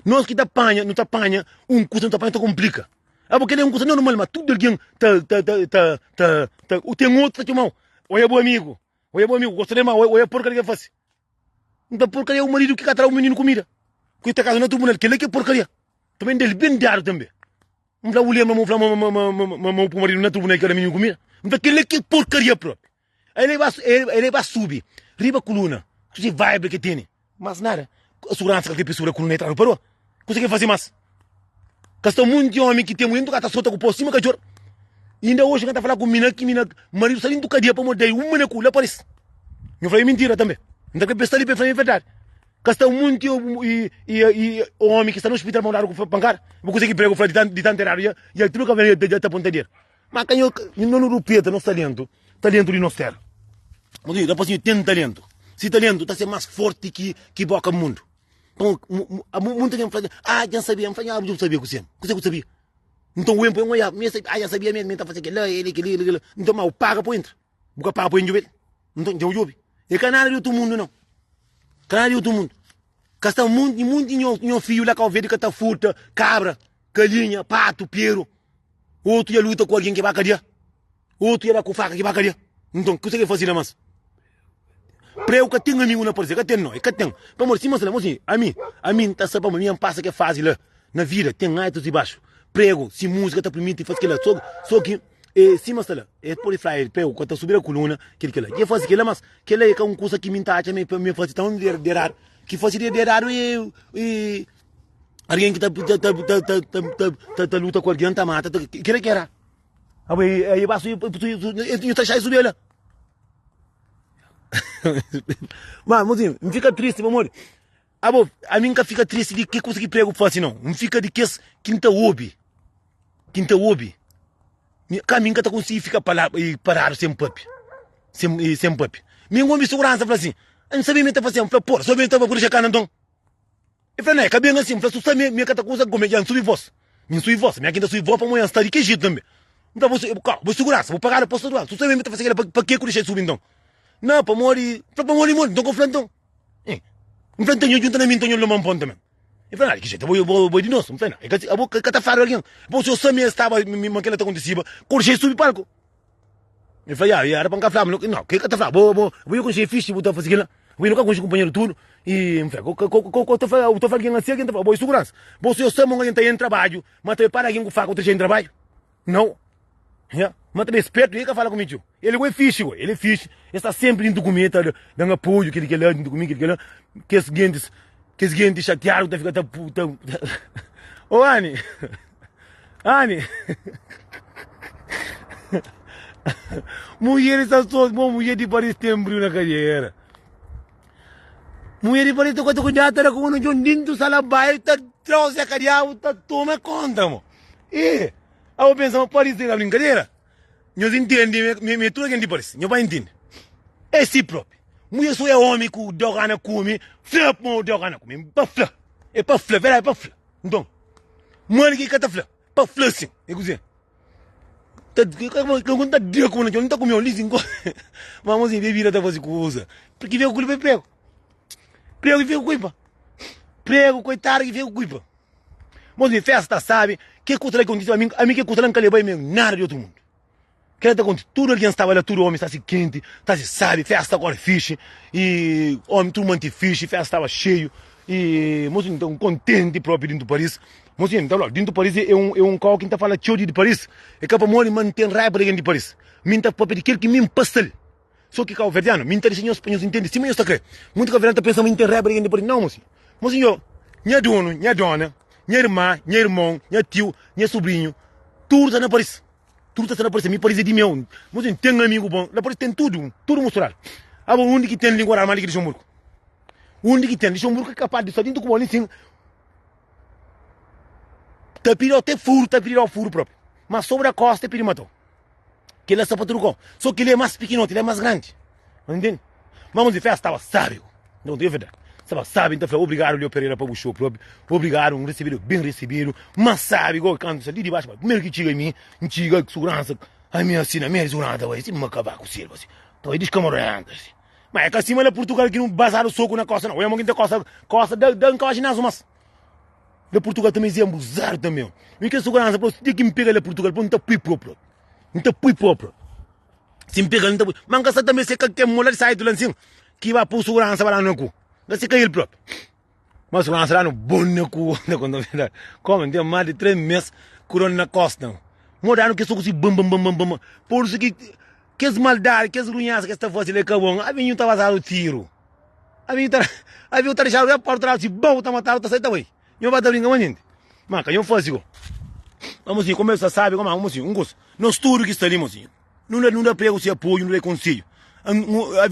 Speaker 1: nos ki ta panha, nu ta panha un kusa, nu ta panha ta konplika. Abo kel-li é un kusa normal, ma tudu algen ta ta ta ta ta ta ten otu ta txoma-u, oia bu amigu, oia bu amigu, gosta del ma oia porkaria ki el fase. Nta porkaria é un maridu ki ka tra un mininu kumida, ku ta kaza na tribunal, kel-li ki é porkaria. Tanbe del ben dadu tanbe. N fla, bu lenbra ma bu fla ma ma ma ma bu pui maridu na tribunal ki ka da mininu kumida? N fla, kel-li ki é porkaria propi. El ba el ba subi riba kuluna ku si vibe ki tene, mas nada. Suguransa ka kre pa subi na kuluna, e tradu pa rua. Kusa ki fasi mas? Ka sta munti omi ki ten mulher, ka ta sota ku po sima katxor. Inda oji ka ta fala ku mina ki mina maridu sta dintu kadia pamodi dai un mina ku la paris. Nhu fla é mintira tanbe. N ta kre pa e sta li pa e fla mi verdadi. Ka sta munti omi ki sta na ospital pamodi dadu ku pankada. Bu kusa ki pregu fla di tantu eradu ya tudu ka ben ta ponta dedu. Ma ka nho no nu rupeta nos talentu, talentu di nos tera. Rapasinhu ten talentu. Si talentu ta ser mas forti ki ki boka mundu. Munta algen fla, ah, dja N sabia. N fla, ah, dja bu sabia kuzê? Kuzê ku sabia? Nton, o enpoi, N oiaba, mi ah, dja N sabia mesmu, mi ta fase kel-la, el, kel-li, kel-la. Nton, ma bu paga pa bu entra. Bu ka paga pa bu djobe-l. Nton, dja bu djobe. É ka nada di otu mundu, nau. Ka nada di otu mundu. Ka sta munti, munti nho, nho fidju la Kau Verdi ka ta furta kabra, kalinha, patu, peru. Otu dja luta ku algen ki ba kadia. Otu dja da ku faka ki ba kadia. Nton, kuzê ki el fase la mas? Preu ka ten amigu na parse, ka ten no, e ka ten. Pamodi sima sta la, mosi, ami, ami N ta sa pamodi mi N pasa ke fazi la na vida, ten altus i baxu. Pregu, si musika ta permiti fasi kila, so, so ki e sima sta la, e podi fla el, pregu ka ta subi na kuluna, kel kila. Dje fasi kila, mas kila e ka un kusa ki mi N ta atxa ma mi fasi tão de eradu. Ki fasi de eradu e, e algen ki ta, ta, ta, ta, ta, ta, ta, ta luta ku algen, ta mata, ta, kila ki eradu. Abo, e, e ba subi, subi, subi, e ta xai subi la. Ma, mozinho, N fika tristi pamodi abo, ami N ka fika tristi di ke kusa ki pregu fasi nau. N fika di kes ki N ta obi, ki N ta obi. Mi, ka mi N ka ta konsigi fika pala, paradu sen papia. Sen, sen papia. Mi N obi suguransa fla sin, N sabe mi ta fase, N fla, porra, so mi ta ku dexa kana nton. E fla, na, e ka ben asin. N fla, su sa mi, mi ka ta kusa kume, dja N subi vos. Mi N subi vos, mi a ki N ta subi vos pamodi N sta di ki jetu tanbe. N fla, bo, ka, bo suguransa, bo pagadu pa suguransa, su sa mi mi ta fase kila, pa, pa ke ku dexa subi nton? Na, pamodi, N fla, pamodi modi? Nton ko fla nton. N fla, nton nho junta na mi, nton nho loma N ponta men. E fla, na, di ki jetu? Abo, bo, bo é di nos. N fla, na, e ka si, abo ka, ka ta fladu algin. Bo, si yo sa mi e staba, mi, ma kila ta kontisiba, ko dexa subi palku. E fla, ya, era pa N ka flaba, no, ke ka ta fla, bo, bo, bo ya konxe fixe, bu ta fasi kila, bo nu ka konxe kunpanheru tudu, i N fla, ko, ko, ko, ko ta fla, bu ta fla algin asi, algin ta fla, bo é suguransa, bo si yo sa ma un algin ta entra trabadju, ma ta para algin ku faka ku ta dexa entra trabadju? Nau, ya, ma ta ben spertu, el ka fala ku mi txeu, el go é fixe go, el é fixe, el sta senpri dintu ku mi, el ta dan apoiu, kili kila, dintu ku mi, kili kila, kes gentis, kes gentis xatiadu ta fika ta, ta, ô Ani. Ani Mulheres ta so bo mulher di Paris ten briu na kadera Mulher di Paris ta kota ku data da ku no djon dintu sala bai ta trau se kadiabu ta toma konta mo E abo pensa ma Paris é ka brinkadera Nhos intende me me tudu algen di Paris nho bai intende É si propi Mulher so é omi ku dau gana kume fla mo dau gana kume pa fla é pa fla verdadi é pa fla Nton, modi ki ka ta fla? Pa fla sin, é kuzê? Ta, ka ta dia kuma na txon, ta kume li sin ko. Ma mozinho, bebida ta faze kuza. Ki fika ku kulpa é prego. Prego ki fika ku kulpa. Prego, koitadu ki fika ku kulpa. Mozinho, festa ta sabi, ke kusa la ki kontise, ami, ami ke kusa la nka leba el mesmu, nada di otru mundu. Kela ta konti, tudu algen staba la, tudu omi sta si kenti, sta si sabi, festa kori fixi, i omi tudu manti fixi, festa staba xeiu, i mosinhu nta kontenti propi dintu Paris. Mosinhu, nta flau, dintu Paris é un é un kau ki nta fala txeu di Paris, é ka pamodi ma nten raiba di algen di Paris, mi nta papia di kel ki mi npasal. So ki kauverdianu, mi nta dixa nhos pa nhos intende sima nhos ta kre. Munti kauverdianu ta pensa ma mi nten raiba di algen di Paris. Nau, mosinhu. Mosinhu, yo, nha donu, nha dona, nha irma, nha irmon, nha tiu, nha subrinhu, tudu ta na Paris. Tudu ta sta na Paris, mi Paris é di meu. Mas N ten amigu bon na Paris, ten tudu, tudu musturadu. Abo undi ki ten língua radu más di ki Luxemburgu? Undi ki ten? Luxemburgu é kapaz di sta dintu ku bo li sin ta pidi-u te furu, ta pidi-u furu propi. Mas sobra kosta e pidi matau. Kila sta pa tudu kau. So kila é más pikinoti, la é más grandi. Ntende? Mas di festa staba sabi. Não tem verdade. Staba sabi, nta fla obrigado Leo Pereira pa bu show propi. Obrigado, um recebido bem recebido. Mas sabi igual kantu sa li di baixo, primeiro ki txiga mi, n txiga segurança, a mi assim na meio segurança vai assim, ma acabar com silva assim. Então é descamarenta assim. Mas é que acima na Portugal que não basado soco na costa não. Olha, que costa, costa da da nunca ginásio mas. Na Portugal também é abusado também. Mi que segurança, pô, tem que me pegar na Portugal, pô, não tá pui próprio. Não tá pui próprio. Si N pega-l, N ta pui. Ma N ka sa tanbe si é ka ken mola di saitu la nsin ki ba pui suguransa ba la na ku. N ka si ka el propi. Ma suguransa la no bon na ku, N ta konta verdadi. Komu N ten mas di 3 mes ku dor na kosta. Mo danu kes soku si bam bam bam bam bam. Pur isu ki kes maldadi, kes runhasa ki es ta fasi la i ka bon. Abi nhu ta basadu tiru. Abi nhu ta abi nhu ta dixadu la porta la si bam ta matadu ta sai ta bai. Nhu ba ta brinka ma jinti. Ma ka nhu fasi go. Ma mosinhu, komesa sabi koma mosinhu, un kusa. Nos tudu ki sta li mosinhu. Nu da, nu da pregu se apoiu, nu da konsedju.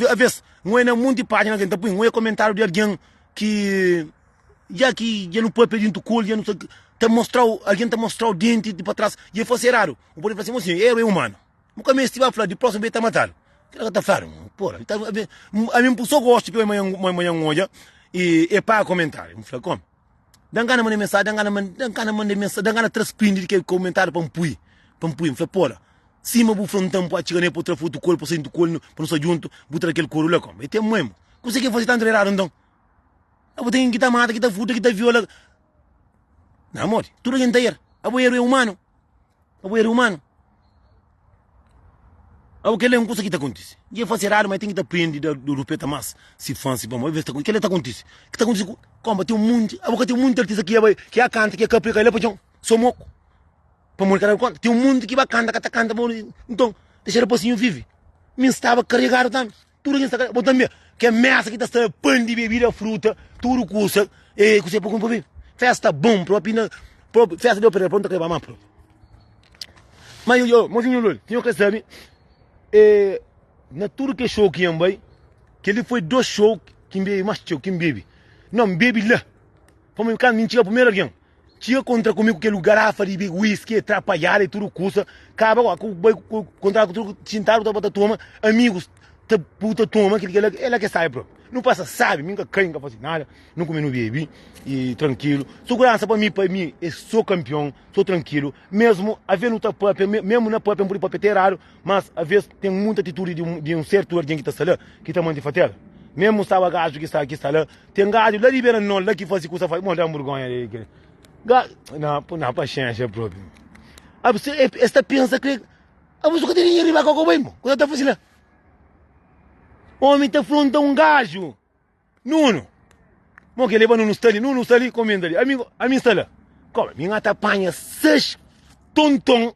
Speaker 1: Aves, N oia na munti pájina ki N ta pui, N oia komentáriu di algen ki dja ki dja nu papia dintu ku el, dja nu sta ta mostrau, algen ta mostrau denti di pa tras, dja el fase eradu. Bu pode fla sin, mosinhu, eru é umanu. Bu ka meste ba fla di prósimu bes ta matadu. Kila ka ta fladu, pora. Ami N pui so gostu ki manhan N odja i e paga komentáriu. N fla, komu? Dan gana manda mensagem, dan gana manda, dan gana manda mensagem, dan gana tra screen di kel komentáriu pa N pui, pa N pui. N fla, pora, sima bu fla ntan bu atxiga ne pa bu tra fotu ku el, pa saintu ku el, pa nu sta djuntu, bu tra kel koru la koma. E ten mui mo. Kuse ki el fase tantu eradu nton? Abo ten ki ta mata, ki ta furta, ki ta viola. Na modi, tudu algen ta era. Abo eru é umanu. Abo eru é umanu. Abo kel-la é un kusa ki ta kontise. Dja el fase eradu, ma el ten ki ta prende da rupeta mas si fã, si pamodi. Alvês ta kel-la ta kontise. Ki ta kontise ku koma ten munti, abo ka ten munti artista ki bai, ki a kanta, ki a kapri, kai la pa txon, so moku. Pamodi ka dadu konta. Ten munti ki ba kanta, ka ta kanta pamodi. Nton, dexa rapasinhu vive. Mi N staba karegadu tambi. Tudu algen sta karegadu. Bo tanbe, ke mesa ki ta sta pan di bebida, fruta, tudu kusa, e kuse pa kume pa bebe. Festa bon propi na propi festa di operador pronto ta kreba ma propi. Ma yo yo, mozinho lol, tinha ka sabe, e na tudu ke show ki N bai, kel-li foi dos show ki N bebe mas txeu, ki N bebe. Não, N bebe la. Pamodi kantu mi N txiga primeru algen. Txiga kontra ku mi ku kel garafa di whisky e trapalhada e tudu kusa. Kaba ku ku bai ku kontra ku tudu xintadu ta ba ta toma, amigus ta bu ta toma kel kela ela ke sabi propi. Nu pasa sabi, mi nka kai nka fasi nada, nu kume nu bebi e trankilu. Suguransa pa mi pa mi e so kampion, so trankilu. Mesmu aves nu ta papia, mesmu na papia n pudi papia te eradu, mas aves ten muita atitudi di un sertu algen ki ta sta la ki ta manti fatela. Mesmu staba gaju ki sta ki sta la. Ten gaju la di bera nol la ki fasi kusa fai mo dan burgonha de ke ga na na paxenxa propi abo se es ta pensa ke abo su ka ten dinheru riba koko bai mo kusa ta fasi la omi ta fronta un gaju nunu mo ke leba nunu sta li nunu sta li komenta li ami ami sta la koba mi nga ta panha seis tonton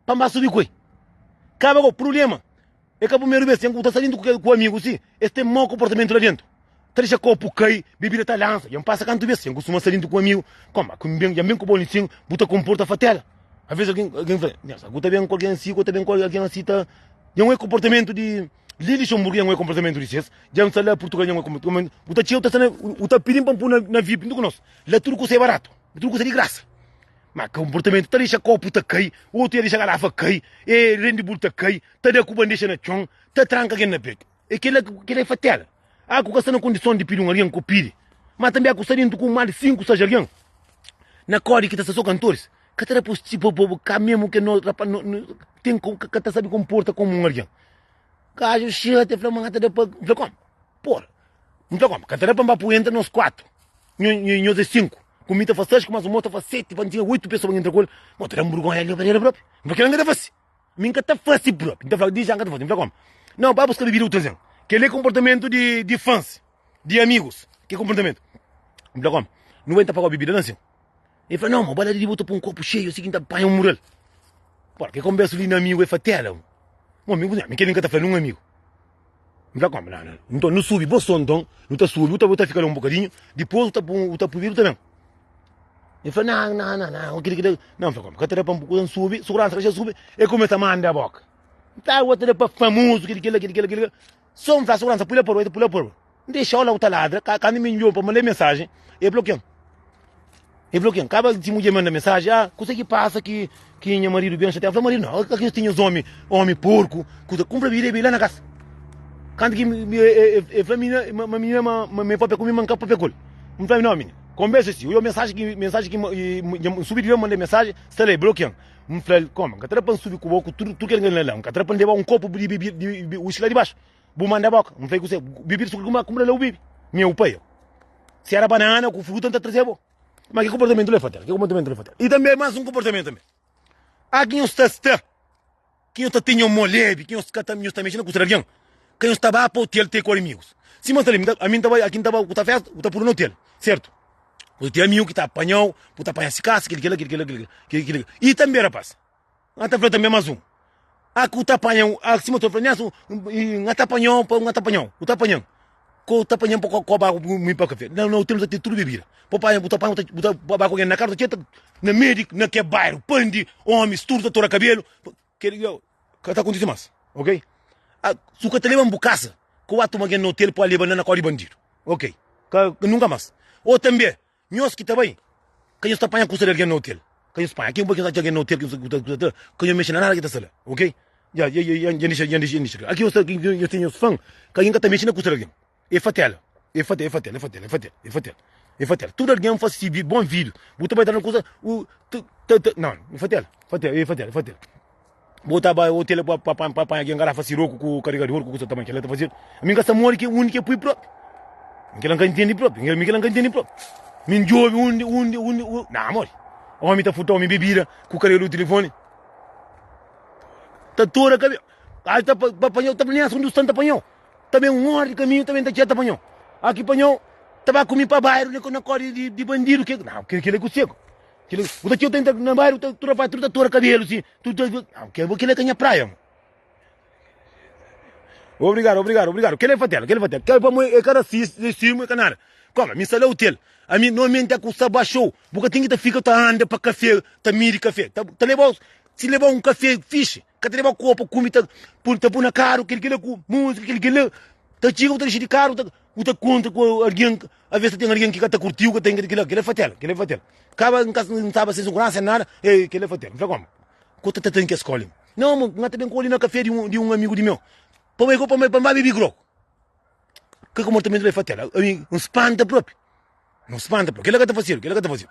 Speaker 1: pa mba subi ku el kaba go problema É ka primeru bes ten ku ta sta dintu ku amigu si es ten mau konportamentu la dentu. Ta dexa kopu kai, bebida ta lansa. Dja N pasa kantu bes ten kustuma sta dintu ku amigu. Koma ku N ben, dja N ben ku bo li sin, bu ta konporta fatela. Aves algin, algin fla, Nhas, bu ta ben ku algin asi, ku ta ben ku algin asi ta. Dja N oi konportamentu di li Luxemburgu, dja N oi konportamentu di ses. Dja N sta la Purtugal, dja N oi konportamentu. Bu ta txeu, ta sta na, bu ta pidi-m pa N pui na, na vip dintu ku nos. La tudu kusa é baratu, tudu kusa é di grasa. Ma konportamentu ta dexa kopu ta kai, otu ya dexa garafa kai, e Red Bull ta kai. Ta da ku bandexa na txon, ta tranka algen na petu. É kela, kela é fatela. Ah, ku ka sta na kondison di pidi un algen ku pidi. Ma tanbe ku sta dentu ku más di 5, 6 algen na kodi ki ta sta so kantoris. Ka ta da pa pa pa ka mesmu ke no rapa no, no ten ku ka ta sabi konporta komu un algen. Gaju xia te fla ma ka ta da pa, N fla komu? Porra. N fla komu? Ka ta da pa N ba pu entra nos 4. Nho, nho, nhos é 5. Ku mi ta faz 6, ku mas un mo ta faz 7, pa N tinha 8 pesoa pa N entra ku el. Mo ta da-m burgonha ali pa el propi. N fla kela N ka ta fasi. Mi N ka ta fase propi. N ta fla, di ja N ka ta fase. N fla komu? Nau, ba buska bibida bu traze-m. Kel-li é konportamentu di di fans, di amigus. Ki konportamentu? N fla komu? Nu bai N ta paga-u bibida la nsin. El fla, nau, ma ba la di bu ta poi un kopu xeiu asi ki N ta panha un mural. Pora, ke konbersu li na amigu é fatela. Un amigu, mi kel-li N ka ta fla nun amigu. N fla komu? Nau, nau. Nton, nu subi, bo so nton, nu ta subi, bu ta bu ta fika la un bokadinhu, dipôs bu ta bu ta pui bu ta ben. El fla, na, na, na, na, kili kili. Não, fla, ka ta da pa N subi, segurança ka xa subi, el começa a manda boca. Tá, o ta da pa famoso, kili kili, kili kili, kili. Só N fla segurança, pula por, pula por. N deixa o lá o ta ladra, quando me enviou pa mandar mensagem, ele bloqueou. Ele bloqueou. Acaba de mulher manda mensagem, ah, kusa que passa que que nha marido bem chateado. Fla marido, não, aqui tinha os homem, homem porco, kusa, cumpra vida e lá na casa. Quando que ele fla menina, ma menina, ma me papia comigo, ma nka papia com ele. N fla, não, menina. Konbersa si, oiô mensaji ki mensaji ki N subi di la, N manda mensaji, sta la, e blokian. N fla-l, Koma, N ka ta da pa N subi ku bo ku tudu tudu kel la la, N ka ta da pa N leba un kopu di bibida di uíski la di baxu. Bu manda boka. N fla-l kuse, bibida sukuru ku kunpra la bu bibi. Mi é bu pai, Si era banana ku fruta N ta traze bo. Ma ki konportamentu la é fatal, ki konportamentu la é fatal. I tanbe mas un konportamentu tanbe. A ki nhos ta sta. Ki nhos ta ten nhos mô lebi, ki nhos ka ta, nhos ta mexe na kusa di algen, ka nhos ta ba pa otel te ku amigus. Sima sta li, ami N ta bai, aki N ta bai, ku ta festa, bu ta pudu na otel, sertu? Bu ten amigu ki ta apanhau, bu ta panha si kasa, kili, kila, kili, kila, kili, kili, kili. I tanbe rapas, N ta fla tanbe mas un, a ku ta panha, a sima ta fla, Nelson, N ta apanhau pa, N ta apanhau, bu ta apanhan. Ko ta panha-m pa koba agu mi pa kafé. Na na otel nu ta ten tudu bebida. Pa panha, bu ta panha, bu ta ba ku algen na kasa, ta na meiu di na ke bairu, pandi omis, tudu ta tora kabelu. Kel yo ka ta kontisi mas, ok? Ah, su ka ta leba-m bu kasa, ko ba tuma algen na otel pa leba-m la na kau di bandidu, ok? Ka nunka mas. O tanbe, Nhos ki ta bai, ka nhos ta panha kusa di algen na otel. Ka nhos panha. Ken bai ki nhos atxa algen na otel ki nhos ta kusa ta, ka nhos mexe na nada ki ta sta la. Ok? Ya, ya, ya, ya, ya, ya, ya, ya. Aki nhos ta, nhos ten nhos fan, ka algen ka ta mexe na kusa di algen. E fatela. E fatela, e fatela, e fatela, e fatela, e fatela. E fatela. Tudu algen fasi si vi, bon vidu. Bu ta bai ta na kusa, u, ta, ta, ta, não, e fatela. Fatela, e fatela, e fatela. Bu ta bai otel pa, pa, pa, pa panha algen garafa siroku ku karigador ku kusa tamanhu kila ta faze. Ami nka sa modi ki undi ke pui propi. Mi kila nka intendi propi. Mi kila nka intendi propi. Mi njobi undi undi undi u na modi. Omi ta futa omi bebida ku karigador di telefoni. Ta tora kabe. Ai ta pa panhau ta nessa undi sta ta panhau. Ta ben un ora di kaminhu ta ben ta txia ta panhau. Aki panhau ta ba kumi pa bairu na kodi di, di bandidu ke na kila ku seko. Kila, bu ta txeu ta entra na bairu, ta tudu rapaz, tudu ta tora kabelu si, tudu ta, ah, kel, kel é ka nha praia. Mo. Obrigado, obrigado, obrigado. Kel é fatela, kel é fatela. Kel pa mo é ka rasista, racismo, é ka nada. Koma, mi sta la hotel. A mi normalmente é ku sta baixou. Bu ka ten ki ta fika ta anda pa kafé, ta midi kafé. Ta, ta lebau, si lebau un kafé fixe, ka ta lebau kopo, kumi, ta, ta pui na karu, kel kila ku música, kel kila. Ta txiga, bu ta dixi di karu, ta. Bu ta kontra ku algen, aves ta ten algen ki ka ta kurtiu, ka ten kila, kila é fatela, kila é fatela. Kaba N ka N staba sen seguransa, sen nada, e kila é fatela. N fla koma, ku ta ten kes koli? Nau, mo, N ta ben koli na kafé di un di un amigu di meu. Pa bai pa pa N ba bibi grogu. Ke komportamentu la é fatela. Ami N spanta propi. N spanta propi. Kila ka ta fasidu, kila ka ta fasidu.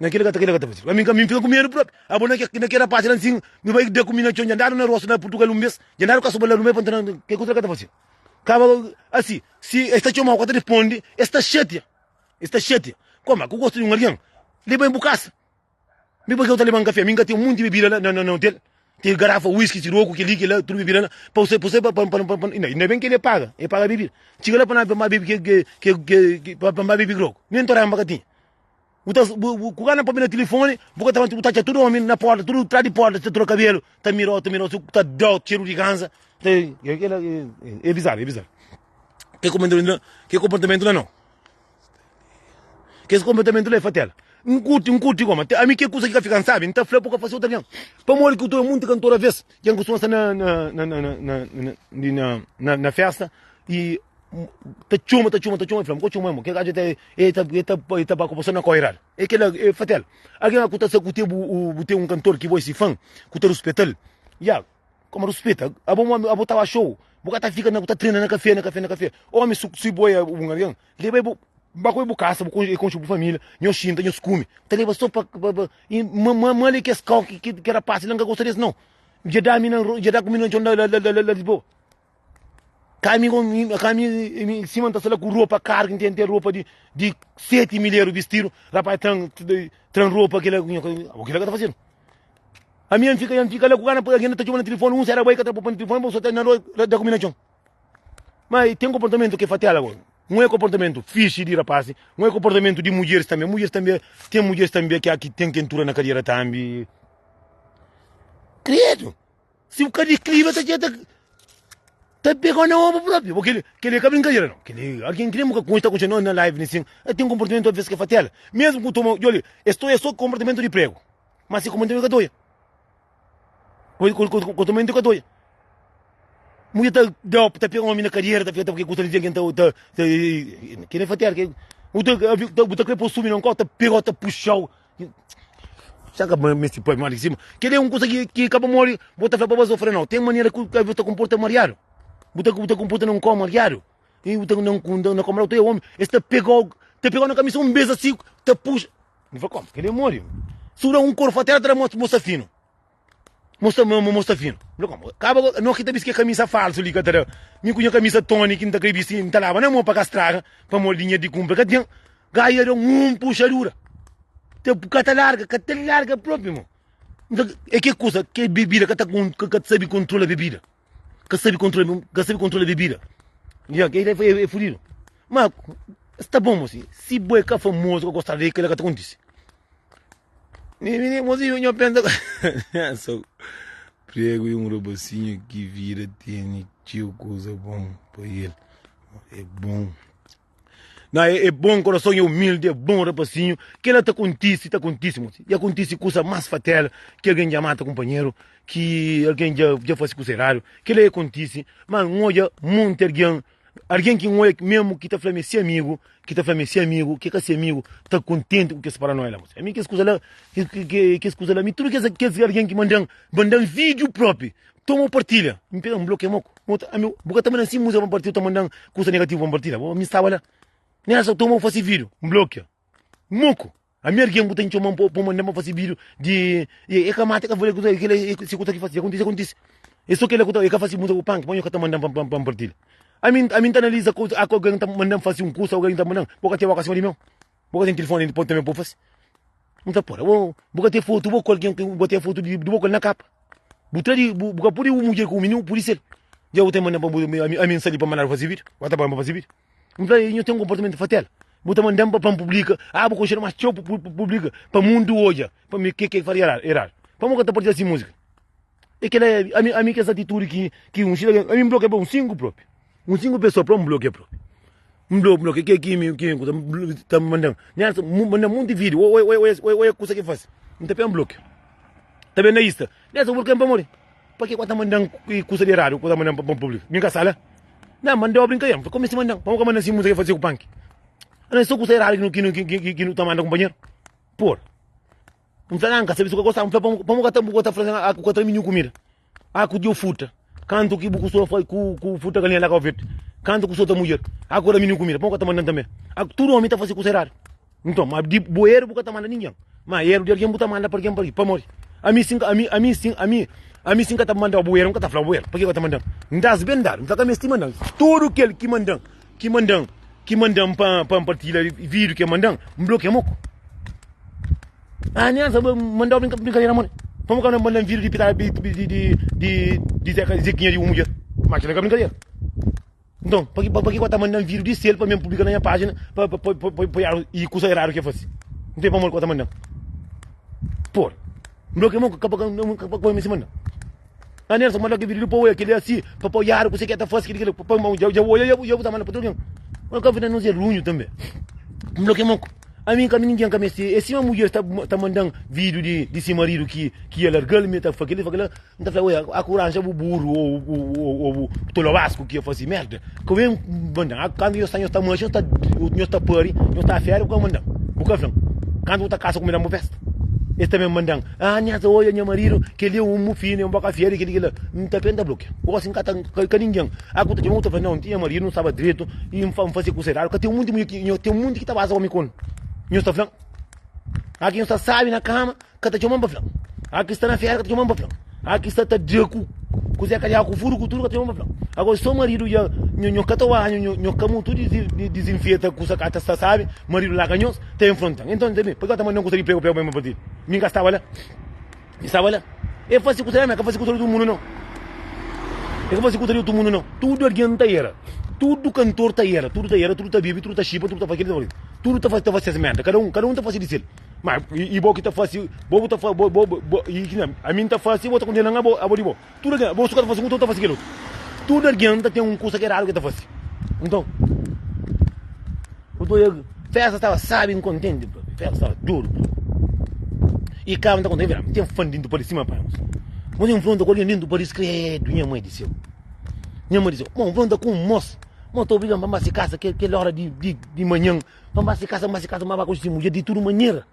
Speaker 1: Na kila ka ta kila ka ta fasidu. Ami N fika ku medu propi. Abo na ke na ke rapasi la nsin, mi bai da ku mi na txon, dja ndadu na rostu na Purtugal un bes, dja ndadu kasoba la no mei pa N ta ke kusa la ka ta fasidu. Kaba asi, si es ta txomau ka ta risponde, es ta xatia, es ta xatia. Koma ku gosta di un algen, leba-m bu kasa. Mi pa ke bu ta leba-m kafé? Mi N ka ten munti bebida la na otel. Ten garafa, whisky, siroku, keli, kila, tudu bebida la. Pa bu sai, pa bu sai pa, pa, pa, pa, pa, inda ben ki el paga, el paga bebida. Txiga la pa na, pa N ba bebe ke, ke, ke, ke, pa N ba bebe grogu. Nen toremba ka tinha. Bu ta bu, bu, ku gana papia na tilifoni, bu ka ta bu ta atxa tudu omi na porta, tudu tras di porta, ta troka kabelu, ta mirau, ta mirau, ta dau txeru di ganza. Ta, é, é, é, é bizarro, é bizarro. Ke komportamentu la, ke komportamentu la não. Ke komportamentu la é fatela. N kurti, N kurti goma. Ami ke kusa ki ka fika N sabi, N ta fla pa ka fasi otu algen. Pamodi ki u ta obi munti kantor aves, dja N kustuma sta na na na na na na na na na festa i Ta txoma, ta txoma, ta txoma, el fla-m, Ko txoma, irmon, kel gaju ta, e ta, e ta, e ta ba ku bo so na kau eradu. E kela, e fatel. Algen ku ta sa ku te bu, bu ten un kantor ki bo é si fan, ku ta ruspetal. Ya, koma ruspeta? Abo mo, abo ta ba show, bu ka ta fika na, bu ta trena na kafé, na kafé, na kafé. Omi, su, si bo é un algen, leba e bu, ba ku e bu kasa, bu konxe, e konxe bu familia, nhos xinta, nhos kume. Ta leba so pa, pa, pa, i ma, ma, ma li kes kau ki, ki, ki rapasi la, N ka gosta des, nau. Dja da mi na, dja da ku mi na txon la, la, la, la, la Lisboa. Ka mi ka mi sima nta sta la ku ropa karu ki nten ten ropa di di 7 mil euro bistidu rapaz tran tran ropa kila abo kila ka ta fazedu ami N fika N fika la ku gana algen ta txoma na tilifoni un sera bai ka ta popa na tilifoni bo so ta na rua da ku mi na txon ma ten konportamentu ke fatela bo un é konportamentu fixi di rapaz un é konportamentu di mudjeris tanbe mudjeris tanbe ten mudjeris tanbe ki ki ten kentura na kadera tanbe kredu. Si bu ka di klima ta ta ta pegau na ombru propi. Bo keli keli ka brinkadera no. Keli algin ki nem bu ka konxe ta konxe no na live ni sin. El ten komportamentu aves ke fatela. Mesmu ku toma djoli es to é so komportamentu di pregu. Ma si komportamentu ka ta oia. Komportamentu ka ta oia. Mulher ta dau ta pega omi na kadera ta fika ta ke kusa li algin ta ta ta keli fatela ke bu ta bu ta kre po sumi na un kau ta pegau ta puxau. Xa ka meste poi modi sima. Kel-li é un kuza ki ki ka pa modi bo ta fla pa bo sofre nau. Ten manera ku bu ta konporta mariadu. Bu ta bu ta konporta na un kau mariadu. I bu ta na un na kau mariadu. Tu é omi, es ta pegau, ta pegau na kamisa un bes asi, ta puxa. Bu fla, komu? Kel-li é modi? Si bu da un korpu até ta da mosta finu. Mosta mo mosta finu. Fla komu? Kaba go, no ki ta bisti ke kamisa falsu li ka ta da. Mi ku nha kamisa Tony ki N ta kre bisti, N ta laba na mo pa ka straga, pamodi dinheru di kunpra ka ten. Gaia da un puxadura. Ta ka ta larga, ka ta larga propi mo. Nta é ke kusa, ke bebida ka ta ka ta sabi kontrola bebida. Ka sabi kontrola, ka sabi kontrola bebida. Ya, ke é, é fudidu. Ma sta bom mosi, si bo é ka famoso, ka gostadu di kila ka ta kontisi. Mozinho, nho pensa so prego e um robocinho que vira tene txeu kuza bom pa el. É bom. Não, é, é bom coração, é humilde, é bom rapacinho. Que ela tá kontise, tá kontise, moço. Já kontise kusa mais fatela, que alguém já mata companheiro, que alguém já, já faz kusa errado. Que ela é kontise, mas não olha muito alguém Algen ki N oia memu ki ta fla ma é se amigu, ki ta fla ma é se amigu, ki é ka se amigu, ta kontenti ku kes paranoia la. Ami kes kuza la, kes kuza la, mi tudu kes kes algen ki mandan, mandan vídiu propi, toma bu partilha, N pega N blokia moku. Ami bu ka ta mandan si múzika pa N partilha, bu ta mandan kuza negativu pa N partilha. Bo mi staba la, Nelson toma bu fasi vídiu, N blokia moku. Ami algen bu ta txoman pa pa mandan pa fasi vídiu di e ka mata e ka fala kuza kila se kuta ki fasi akontisi akontisi e so kila kuta e ka fasi muda ku panki pa nho ka ta mandan pa pa partilha ami ami nta analisa kuza a algen ta mandan fasi un kusa algen ta mandan bo ka ten boka sima di meu bo ka ten tilifoni pa tambi pa fasi nta pora bo bu ka ten fotu bo ku algen bo ten fotu di bo ku el na kapa bu tra di bu ka pudi un mudjer ku un mininu pudi ser dja bu ta mandan pa ami ami nsa li pa mandadu fasi vídiu bo ta pa fasi vídiu. N fla, Nho ten un konportamentu fatel. Bu ta manda-m pa N publika. Ah, bu konxedu más txeu pa publika, pa mundu odja pa mi ke ke faze eradu. Pamodi ka ta partilha si múzika? É kela, ami, ami kes atitudi ki, ki un xila, ami N blokia pa un 5 propi. Un 5 pesoa propi N blokia propi. N blo, blokia ke ki mi, ki ta manda-m. Nelson, manda-m monti vídiu, oi, oi, oi, oi, oi kusa ki fase. N ta pega N blokia. Ta ben na Insta. Nelson, bu blokia-m pamodi? Pa ke ku ta manda-m kusa di eradu ku ta manda-m pa N publika? Mi N ka sta la. Nan mandau brincadeira, N fla, como si mandan? Pamo ka mandan si musa ke fase ku panki? Ana so kusa eradu ki nu ki ki nu ta manda kumpanheru. Por. N fla, nan ka sabi si ku ka gosta. N fla, pamo pamo ka ta bu ka ta fla ah ku ka tra minhu kumida. Ah ku djo futa. Kantu ki bu kustuma fai ku ku futa galinha la Kau Verde. Kantu ku sota mudjer. Ah ku da minhu kumida. Pamo ka ta mandan tambe. Ah tudu omi ta fasi kusa eradu. Nton, ma di bu eru bu ka ta manda ningen, ma eru di algen bu ta manda pa algen pa pamodi ami sin ami ami sin ami ami sin ka ta mandau bu eru, N ka ta flau bu eru, pa ke ka ta mandan? N das ben dadu, N fla ka misti mandan. Tudu kel ki mandan, ki mandan, ki mandan pa pa N partilha video ke mandan, N blokia moku. Ah, Nelson, bu mandau brinkadera modi? Pamo ka mandan video di pitada di di di di di zequinha di un mudjer? Ma kila ka brinkadera. Nton, pa ki pa ki ku ta mandan vídiu di sel pa mi publika na nha pájina pa pa pa pa pa i kusa eradu ki e fasi? Nton, pamodi ku ta mandan? Por, N blokia mon ka pa ka pa mi si mandan. A Nelson manda ki vídiu pa oia kili asi, pa pa oiadu kuse ki e ta fasi kili kili pa pa dja oia dja bu ta manda pa tudu algen. Ma ka fika nos e runhu tanbe. N blokia mon. Ami ka ningen ka meste. E sima mudjer ta ta mandan vídiu di di si maridu ki ki e largal mi ta fa kili fa kila. N ta fla, Oi, a ku ranja bu buru ô bu tolobasku ki ia fase merda, ka ben manda-m. Kantu nhos sta, nhos ta manxe, nhos ta, nhos ta pari, nhos ta fera, bu ka manda-m. Bu ka fla-m. Kantu bu ta kasa ku mi, da-m bu festa. Es ta ben manda-m, Ah, nhas, oia, nha maridu, kel-li é un mufinu, é un boka fera, kel-li, kel-la. N ta ben ta blokia. Gósi N ka ta, ka ningen. A ku ta txoma, bu ta fla, Nau, N tinha maridu, N staba dretu i N fase kusa eradu. Ka ten munti mudjer ki, ten munti ki ta baza omi ku N. Nhos ta fla-m. A ki nhos ta sabi na kama. Ka ta txoma-m pa fla-m. A ki sta na fera ka ta txoma-m pa fla-m. A ki sta ta da ku ku Zé Kadiau ku furu ku tudu ka ta txoma-m pa fla-m. Agora so maridu dja nho nho ka ta oa nho nho ka mutu dizinfeta kusa ka ta sta sabi, maridu larga nhos ta infronta-m. Enton ta ben, pabia ka ta manda-m kusa di pregu pregu pa mi pa ti. Mi ka staba la. Mi staba la. E fasi kusa la, ma e ka fasi kusa di otu mundu nau. E ka fasi kusa di otu mundu nau. Tudu algen ta era. Tudu kantor ta era. Tudu ta era, tudu ta bibi, tudu ta xipa, tudu ta fasi kila, tudu ta fasi. Tudu ta fasi ta fasi ses merda. Kada un, kada un ta fasi di sel. Ma i bo ki ta fasi, bo bu ta fa, bo, bo, bo, i ki na, ami N ta fasi, bo ta kondenan abo, abo di bo. Tudu algen, bo su ka ta fasi un kusa, bo ta fasi kel otu. Tudu algen ta ten un kusa ki eradu ki ta fasi. Nton, bu ta oja, festa staba sabi, N kontenti propi, festa staba duru propi. I kaba N ta konta, i fla, N ten fan dintu Paris sima pai mos. Mos N nfronta ku algen dintu Paris, kredu, nha mai di seu, nha mai di seu. Bon, N nfronta ku un mos, mos ta obriga-m pa N ba si kasa kel ora di, di, di manhan. Pa N ba se kasa, N ba se kasa, N ba ba ku si mudjer di tudu manera.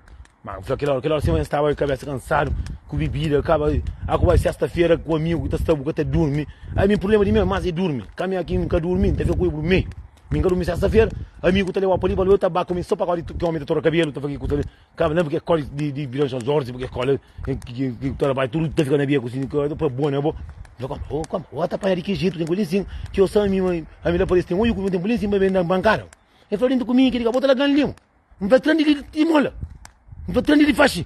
Speaker 1: Ma N fla kel óra, kel óra sima N staba kabésa kansadu ku bibida, kaba a ku bai sesta-fera ku amigu ki ta sta bu ka ta durmi. Ami prubléma di mi más é durmi. Ka mi aki N ka durmi, N ta fika ku el bu mei. Mi N ka durmi sesta-fera, amigu ta leba pa li pa la, ta ba ku mi so pa kau di ki ómi ta tora kabelu, ta fla ki kusa li. Kaba la, purke kóli di Vila São Jorge, purke kóli ki ta bai tudu ta fika na beku sin, pa bo na bo. N fla, koma, koma, bo ta panha di ki jetu? Ten ku li sin, ki yo sa mi ma ami la parese ten oiu ku mi, ten ku li sin pa ben na bankada. El fla dentu ku mi, kel-li ka bota la gran limu. N fla, Tran di li di mola. N fla, Tran di li faxi.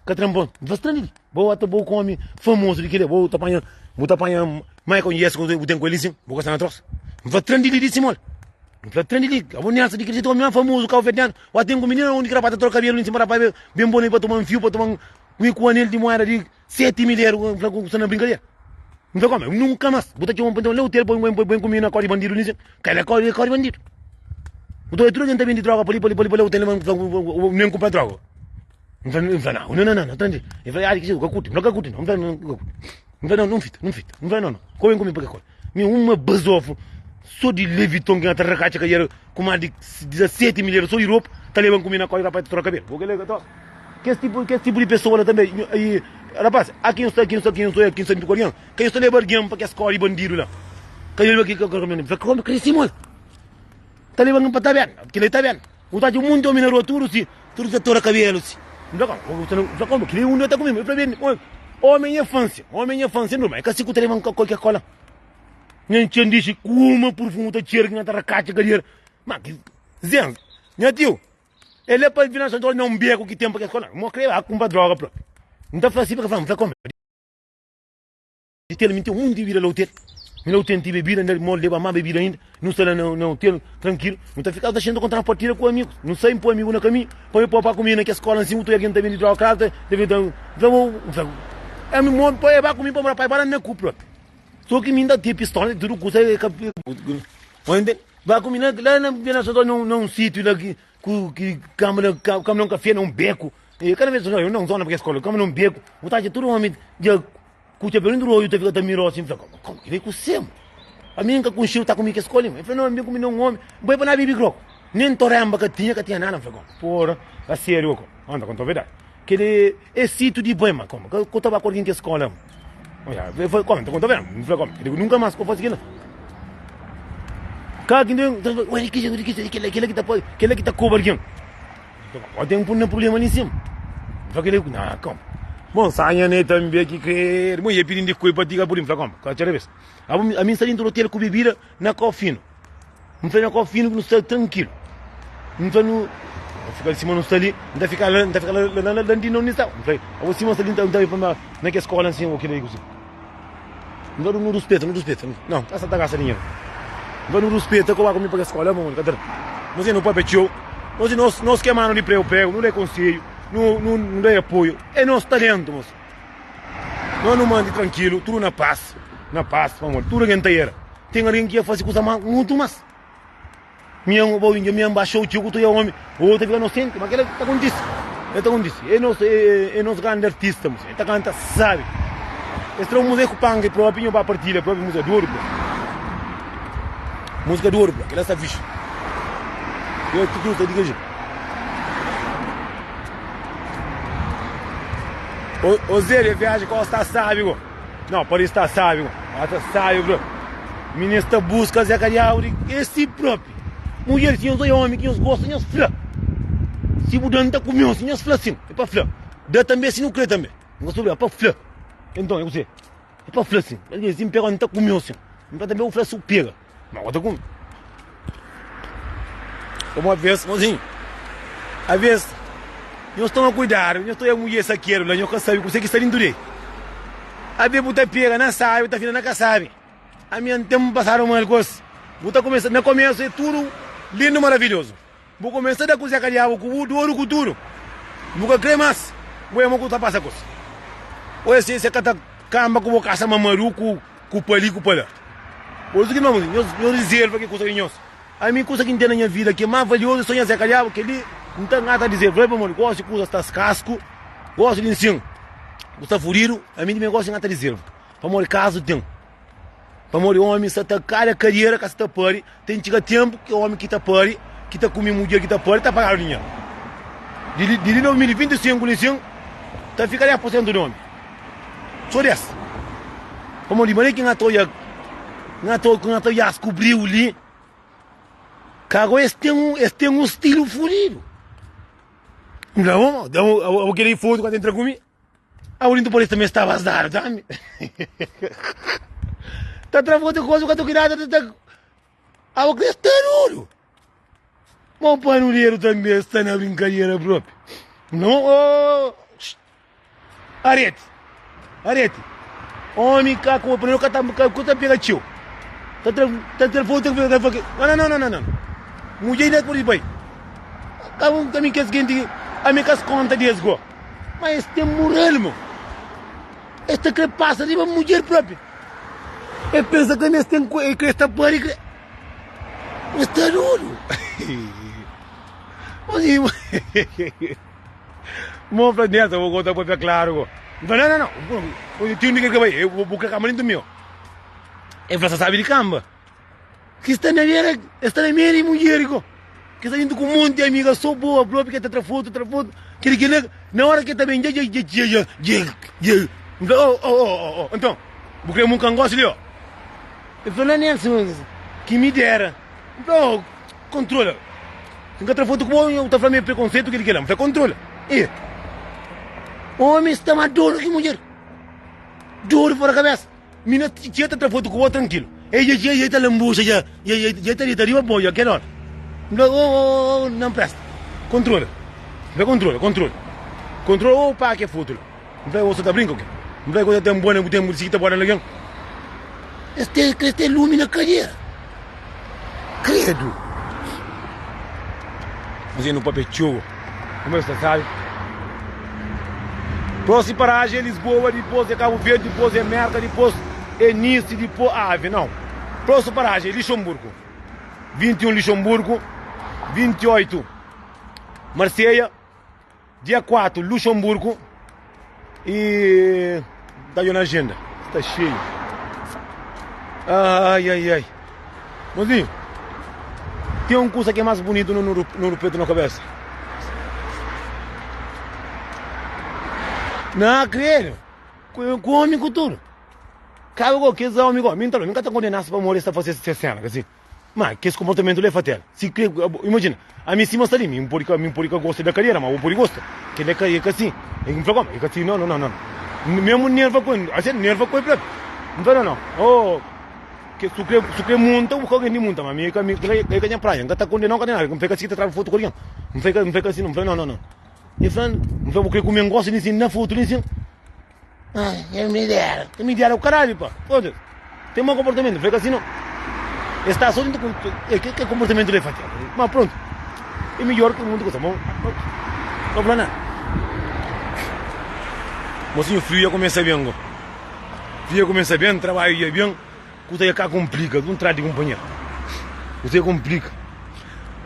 Speaker 1: Ka tran bon. N fla, Tran di li. Bo ata bo ku omi famosu di kel-li. Bo ta panha, bu ta panha Michael Jackson ku bu ten ku el li sin. Bu ka sta na trosa. N fla, Tran di li di si mola. N fla, Tran di li. Abo Nelson di kel jetu omi más famosu kauverdianu. Wa ten ku minina undi ki rapaz ta troka kabelu li sin pa rapaz ben bonitu pa toma un fiu, pa toma un mi ku anel di moeda di 7000 eru. N fla, Bu sta na brinkadera? N fla, Kome? Nunka mas. Bu ta txoma-m pa N ta la otel pa N kume na kau di bandidu li sin. Kela é kau di bandidu. Bu ta oja tudu algen ta bende droga pa li, pa li, pa li, pa li, bu ta leba nen kunpra droga. N fla, N fla, nau, nau, nau, nau, tandi. El fla, ki ka kurti, N ka kurti, nau, N fla, nau, ka kurti. N fla, nau, nun fita, nun fita. N fla, nau, nau, ka ben kume pa ke koi. Mi uma bazofu so di Louis Vuitton ki na ta rakatxa kadiera ku mas di 17 mil euro so di ropa, ta leba-m kume na kau di rapaz ta troka kabelu. Bo kela ka troka. Kes tipu, kes tipu di pesoa la tanbe, i, rapaz, aki N sta, aki N sta, aki N sta, aki N sta, ku algen. Ka nhos ta leba algen pa kes kódi bandidu la. Ka nhos leba ki ka ka krese mol. Ta leba algen pa taberna. Kila é taberna. Bu ta atxa un monti omi na rua tudu si, tudu ta tora kabelu si. N fla koma, n fla koma, kila é undi ta kume. El fla ben, omi é nha fansia, omi é nha fansia ndu, ma é ka si ku ta leba-m ka kualker kola. Nha txen dixi ku uma purfumu ta txera ki nha ta rakatxa kadera. Ma ki zen, nha tiu, el é pa vira na un beku ki ten pa kes kola. Mo kre ba kunpra droga propi. N ta fla si pa ka fla, n fla koma. Di tel mi ten munti bebida la otel. Mi la otel ti bebida nda mo leba ma bebida ainda. Nu sta la na na otel trankilu. Nu ta fika ta xenta kontra na partida ku amigus. Nu sai npoi amigu na kaminhu pa mi poi pa kumi na kes skola nsin utu algen ta bindi droga klaru ta ta ta ta ta ta mi mo pa e ba kumi pa pa e ba na ku propi. So ki mi nda te pistola tudu kusa e ka ba kumi na la na na na un sitiu la ki ku ki kama kama na un kafe na un beku. E kada vez eu não zona porque escola, kama na un beku. Bu ta atxa tudu omi dja Ku txapéu dentru di odju ta fika ta mira-u asin, fla, Koma ki bai ku semu? Ami N ka konxe-u, ta ku mi kes koli? El fla, No, N ben ku mi na un omi. N bai pa na bibi grogu. Nen toremba ka tinha, ka tinha nada. N fla, Koma, pora, a sériu, koma. N ta konta-u verdadi. Kel-li é situ di bai, ma koma, ka ta ba ku algen kes kola. Oja, el fla, Koma, N ta konta-u verdadi. N fla, Koma, nunka mas ka bu fase kel-la. Ka ki N ta fla, Oi, kel-la, kel-la ki ta poi, kel-la ki ta koba algen. Bo ten pun na problema li sim. Fla kele na kom. Bom sanha ne tambe ki kre. Mo ye pidin di koi pa tiga pudim fla kom. Ka txera bes. Abo a mi sta dentro hotel ku bebida na kau fino. N fla na kau fino ku nu sta tranquilo. N fla nu fika sima nu sta li, N ta fika la, N ta fika la la la la di no ni sta. N fla abo sima sta li N ta pa na ke skola nsin o kila ku si. N fla nu ruspeta, nu ruspeta. Não, ka sa ta gasta dinheiro. N fla nu ruspeta ko ba ku mi pa ke skola mo ka ta. Nos é nu papia txeu. Nos nos nos ke manu di pregu pregu, nu da konselho, nu nu nu da apoio. É nos talento, moço. Nós nu mante tranquilo, tudo na paz, na paz, pamodi tudo algen ta era. Tem algen ki ia fase kusa mal mutu mas. Mi é bo india, mi é nbaxa txeu ku tu é omi, o ta fika inosenti, ma kila ta kontisi, el ta kontisi. É nos é é nos grandi artista, moço. El ta kanta sabi. Es tra un música ku panga propi, nho ba partilha propi música di oru bro. Música di oru bro, kila sta fixi. Eu tudo sta di keji. Ô, ô Zé, viagem qual está sabe, go. Não, Paris está sabe, go. Ela tá sabe, bro. Menina está busca Zé Cadiabo de esse próprio. Mulher, se nhos é homem que nhos gosta, nhos fla. Se bu dan ta comeu, se nhos fla sim, é pa fla. Da também se não crê também. Não gosto é pa fla. Então, é você. É pa fla sim. Mas se me pega, não tá comeu sim. Então também eu fla se eu pega. Mas eu tô com. Uma vez, mozinho. A vez, nhos toma cuidado, nhos toia mulher saqueiro lá, nhos ka sabe kuse ki sta dentro dele. A vez bu ta pega na sabe, bu ta fina na ka sabe. A mi N ten pasadu mal kos. Bu ta kumesa, na komesu é tudu lindu maravilhoso. Bu kumesa da ku Zé Kadiabu ku bu dodu ku tudu. Bu ka kre mas, bu é mo ku ta pasa kos. Oia si se ka ta kamba ku bo kasa mamadu ku ku pa li ku pa la. Por isu ki no nhos nhos rizerva ki kusa di nhos. Ami kusa ki N ten na nha vida ki é mas valiozu é so nha Zé Kadiabu, kel-li N ta ngata rizerva pamodi gosi kusa sta skasku, gosi di nsin ku sta fudidu, ami di mi gosi ngata rizerva. Pamodi kazu ten. Pamodi omi sa ta kada kadiera ka sa ta pari, ten txiga tenpu ki omi ki ta pari, ki ta kume mudjer ki ta pari, ta pagadu dinheru. Di li di li 2025 li sin, ta fika 10 pur sentu di omi. So 10. Pamodi manera ki N ta oia, N ta N ta oia skubriu li, kago es ten un es ten un stilu fudidu. N fla, oh, abo keli fotu ka ta entra ku mi? Aulintu polícia também está vazado, tá? Tá tra foto coisa, ka cuidado, tá tá. Ah, o que está duro. Bom panuleiro também está na brincadeira própria. Não, oh. Arete. Arete. Homem cá com o panuleiro cá tá cá tá pega tio. Tá tra tá tra foto tá Não, não, não, não, não. Mulher ainda por aí. Ka ka mi kes genti ami ka conta des go. Ma es ten mural mo. Es ta kre pasa riba mudjer propi. Es pensa ka es ten e kre sta pari kre. Es ta dodu. Mo fla nessa vou contar papia claro go. Não, não, não, não. Ti un di ke bai, bu kre kamba dentro meu. E fla sa sabi di kamba. Ki sta na bera, sta na meio di mudjer go. Ki sta dentro ku um monte de amiga só boa propi que ta tra foto, tra foto. Kili kili na hora que ta bem dja dja dja dja dja dja. Oh oh oh oh. Então, bu kre mun cangosi li ó. Ele falou, não, Nelson, que me dera. Então, controla. Se nunca tra foto com eu tá falando preconceito que ele quer lá. Mas controla. E homem está mais duro que mulher. Duro fora cabeça. Mina txia ta tra foto ku bo trankilu. Ei dja txia dja ta lambuxa dja dja dja ta dita riba bo dja kel ora. N fla oh oh oh nan presta. Kontrola. N fla kontrola kontrola. Kontrola oh pa ke foto la. N fla bo sa ta brinka o ke? N fla ku ta ten bo na bu ten bu si ki ta bota na algen. Es ten es ten lumi na kadera. Kredu. Fazendo papia txeu. Como es ta sabe. Próxima paragem é Lisboa, depois é Cabo Verde, depois é Merca, depois é Nice, depois Ave, não. Próxima paragem é Luxemburgo. 21 Luxemburgo, 28 Marselha, dia 4 Luxemburgo e tá na agenda, está cheio. Ai ai ai Mozinho Ten un kusa ki é más bunitu no no rupetu na kabesa Na kredu Ku omi ku tudu Kaba go kes omi go Mi nta fla mi ka ta kondenas pamodi es ta fase ses sena ka si Ma kes konportamentu la é fatel Si kre imajina Ami sima sta li mi podi ka mi podi ka gosta da kadera ma bo podi gosta Kel la é ka si N fla koma é ka si no no no no Memu nerva ku el Asi nerva ku el propi N fla no no Oh Ke su kre su kre monta bu ka algen di monta ma mi é ka mi kel la é ka nha praia N ka ta kondenau ka nada N fla ka si ki ta traba fotu ku algen N fla ka N fla ka si no N fla no no no El fla N fla bu kre ku mi N gosta di si na fotu li sin Ai, é me dera. É me dera o caralho, pá. Foda-se. Tem mau comportamento, fica assim não. Está só dentro com. É, que, que comportamento ele faz? Mas pronto. É melhor que muita coisa. Bom, pronto. Não vou nada. Mocinho, frio já começa bem, go. Frio já começa bem, trabalho já bem. Kusa já cá complica, não trate de companheiro. Kusa já complica.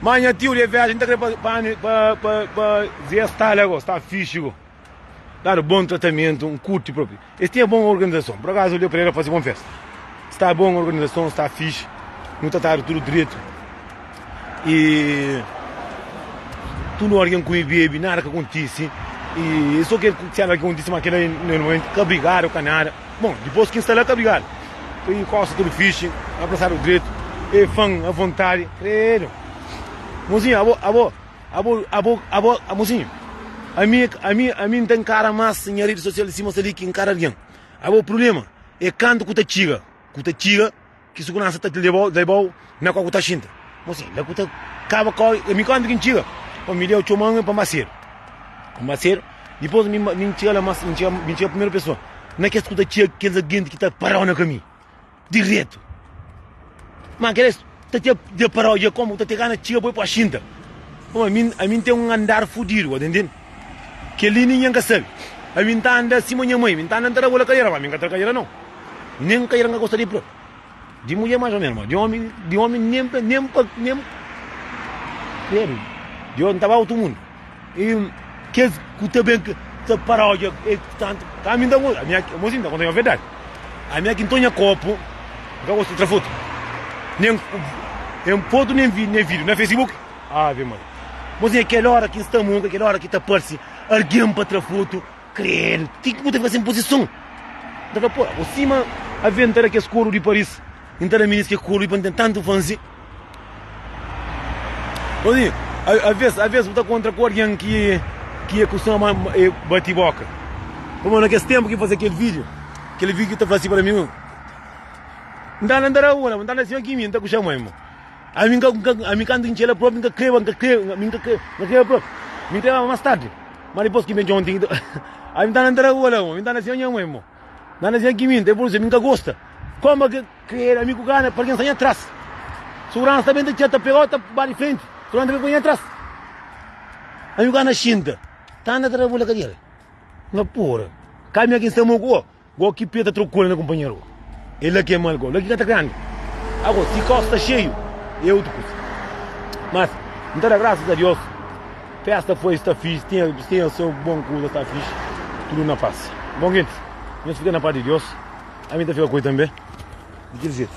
Speaker 1: Mas minha tio de viagem tá querendo para para para para Zé está lá, go, está fixe, go. Dadu bon tratamentu, N kurti propi. Es tinha bon organizason. Por akazu Leo Pereira faze bon festa. Sta bon organizason, sta fixi, nu tratadu tudu dretu. I tudu algen kume bebe, nada ka kontise. I so kel sena ki kontise ma kila normalmenti ka brigadu, ka nada. Bon, dipôs ki N sta la ka brigadu. I kosta tudu fixi, abrasadu dretu, e fan avontadi. Credo! Mozinhu, abo, abo. Abo, abo, abo, mozinhu, ami, ami, ami N ta nkara más nha redi sosial sima sta li ki nkara algen. Abo, prubléma é kantu ku ta txiga, ku ta txiga ki suguransa ta lebau, lebau na kau ku ta xinta. Mozinhu, la ku ta kaba kau, ami kantu ki N txiga, pa mi deu txoman pa N ba sedu, pa N ba sedu, dipôs mi, mi N txiga la más, N txiga, mi txiga primeru pesoa, na kes ku ta txiga kes algen ki ta parau na kaminhu. Diretu. Ma kel es ta tia dja parau dja komu ta te gana txiga boi pa xinta. Pamo ami ami n ten un andar fudidu, bo ta ntende? Kel li ningen ka sabi. Ami n ta anda sima nha mai, mi n ta anda n ta da bola kadera, ma ami n ka tra kadera nau. Nen kadera n ka gosta di propi. Di mudjer mais o menos, ma di omi di omi nen pa nen pa nen credo. Di omi n ta ba otu mundu. I kes ku ta ben ta para odja e tantu ami nta gosta ami mosi nta konta nha verdadi ami aki nton nha kopu nka gosta di tra fotu nen nen fotu nen nen video na facebook ave maria mosi kel ora ki nsta monka kel ora ki ta parsi algen pa tra fotu Credo, ti ki bu ta fika sen puzison. N ta fla, pô, bo sima aventa da kes koru di Paris, N ta da minis ke koru li pa N ten tantu fã si. Ô, aves, aves bu ta kontra ku algen ki ki é kustuma ma e bati boka. Pamodi na kes tenpu ki N faze kel video, kel video ta fla si pa mi, N ta anda N ta da rua, N ta anda sima ki mi, N ta kuxa mai, mo. Ami nka nka ami kantu N txela propi N ka kreba N ka kreba mi nka kreba N ka kreba propi mi kreba mas tardi ma dipos ki ben txonti ami nta na ntra rua la mi nta na sinha nha mai mo nta na sinha ki mi nta por mi nka gosta koma ki kreba ami ku gana pa algen sta nha tras suguransa ta ben ta txia ta pegau ta ba di frenti suguransa ta ben poi nha tras ami ku gana xinta ta anda ta da rua la kadera N fla pora ka mi ki N sta mo ku bo. Go ki pé ta trokola na kunpanheru go. É la ki é mal go. La ki ka ta grandi. Ago, si kau sta xeiu, é otu kusa. Mas, N ta da grasas a Dios, festa foi, sta fixi, tinha, tinha seu bon kuza, sta fixi, tudu na pas. Bon gentis, nhos fika na pas di Dios, ami ta fika ku el tanbe, di kel jetu.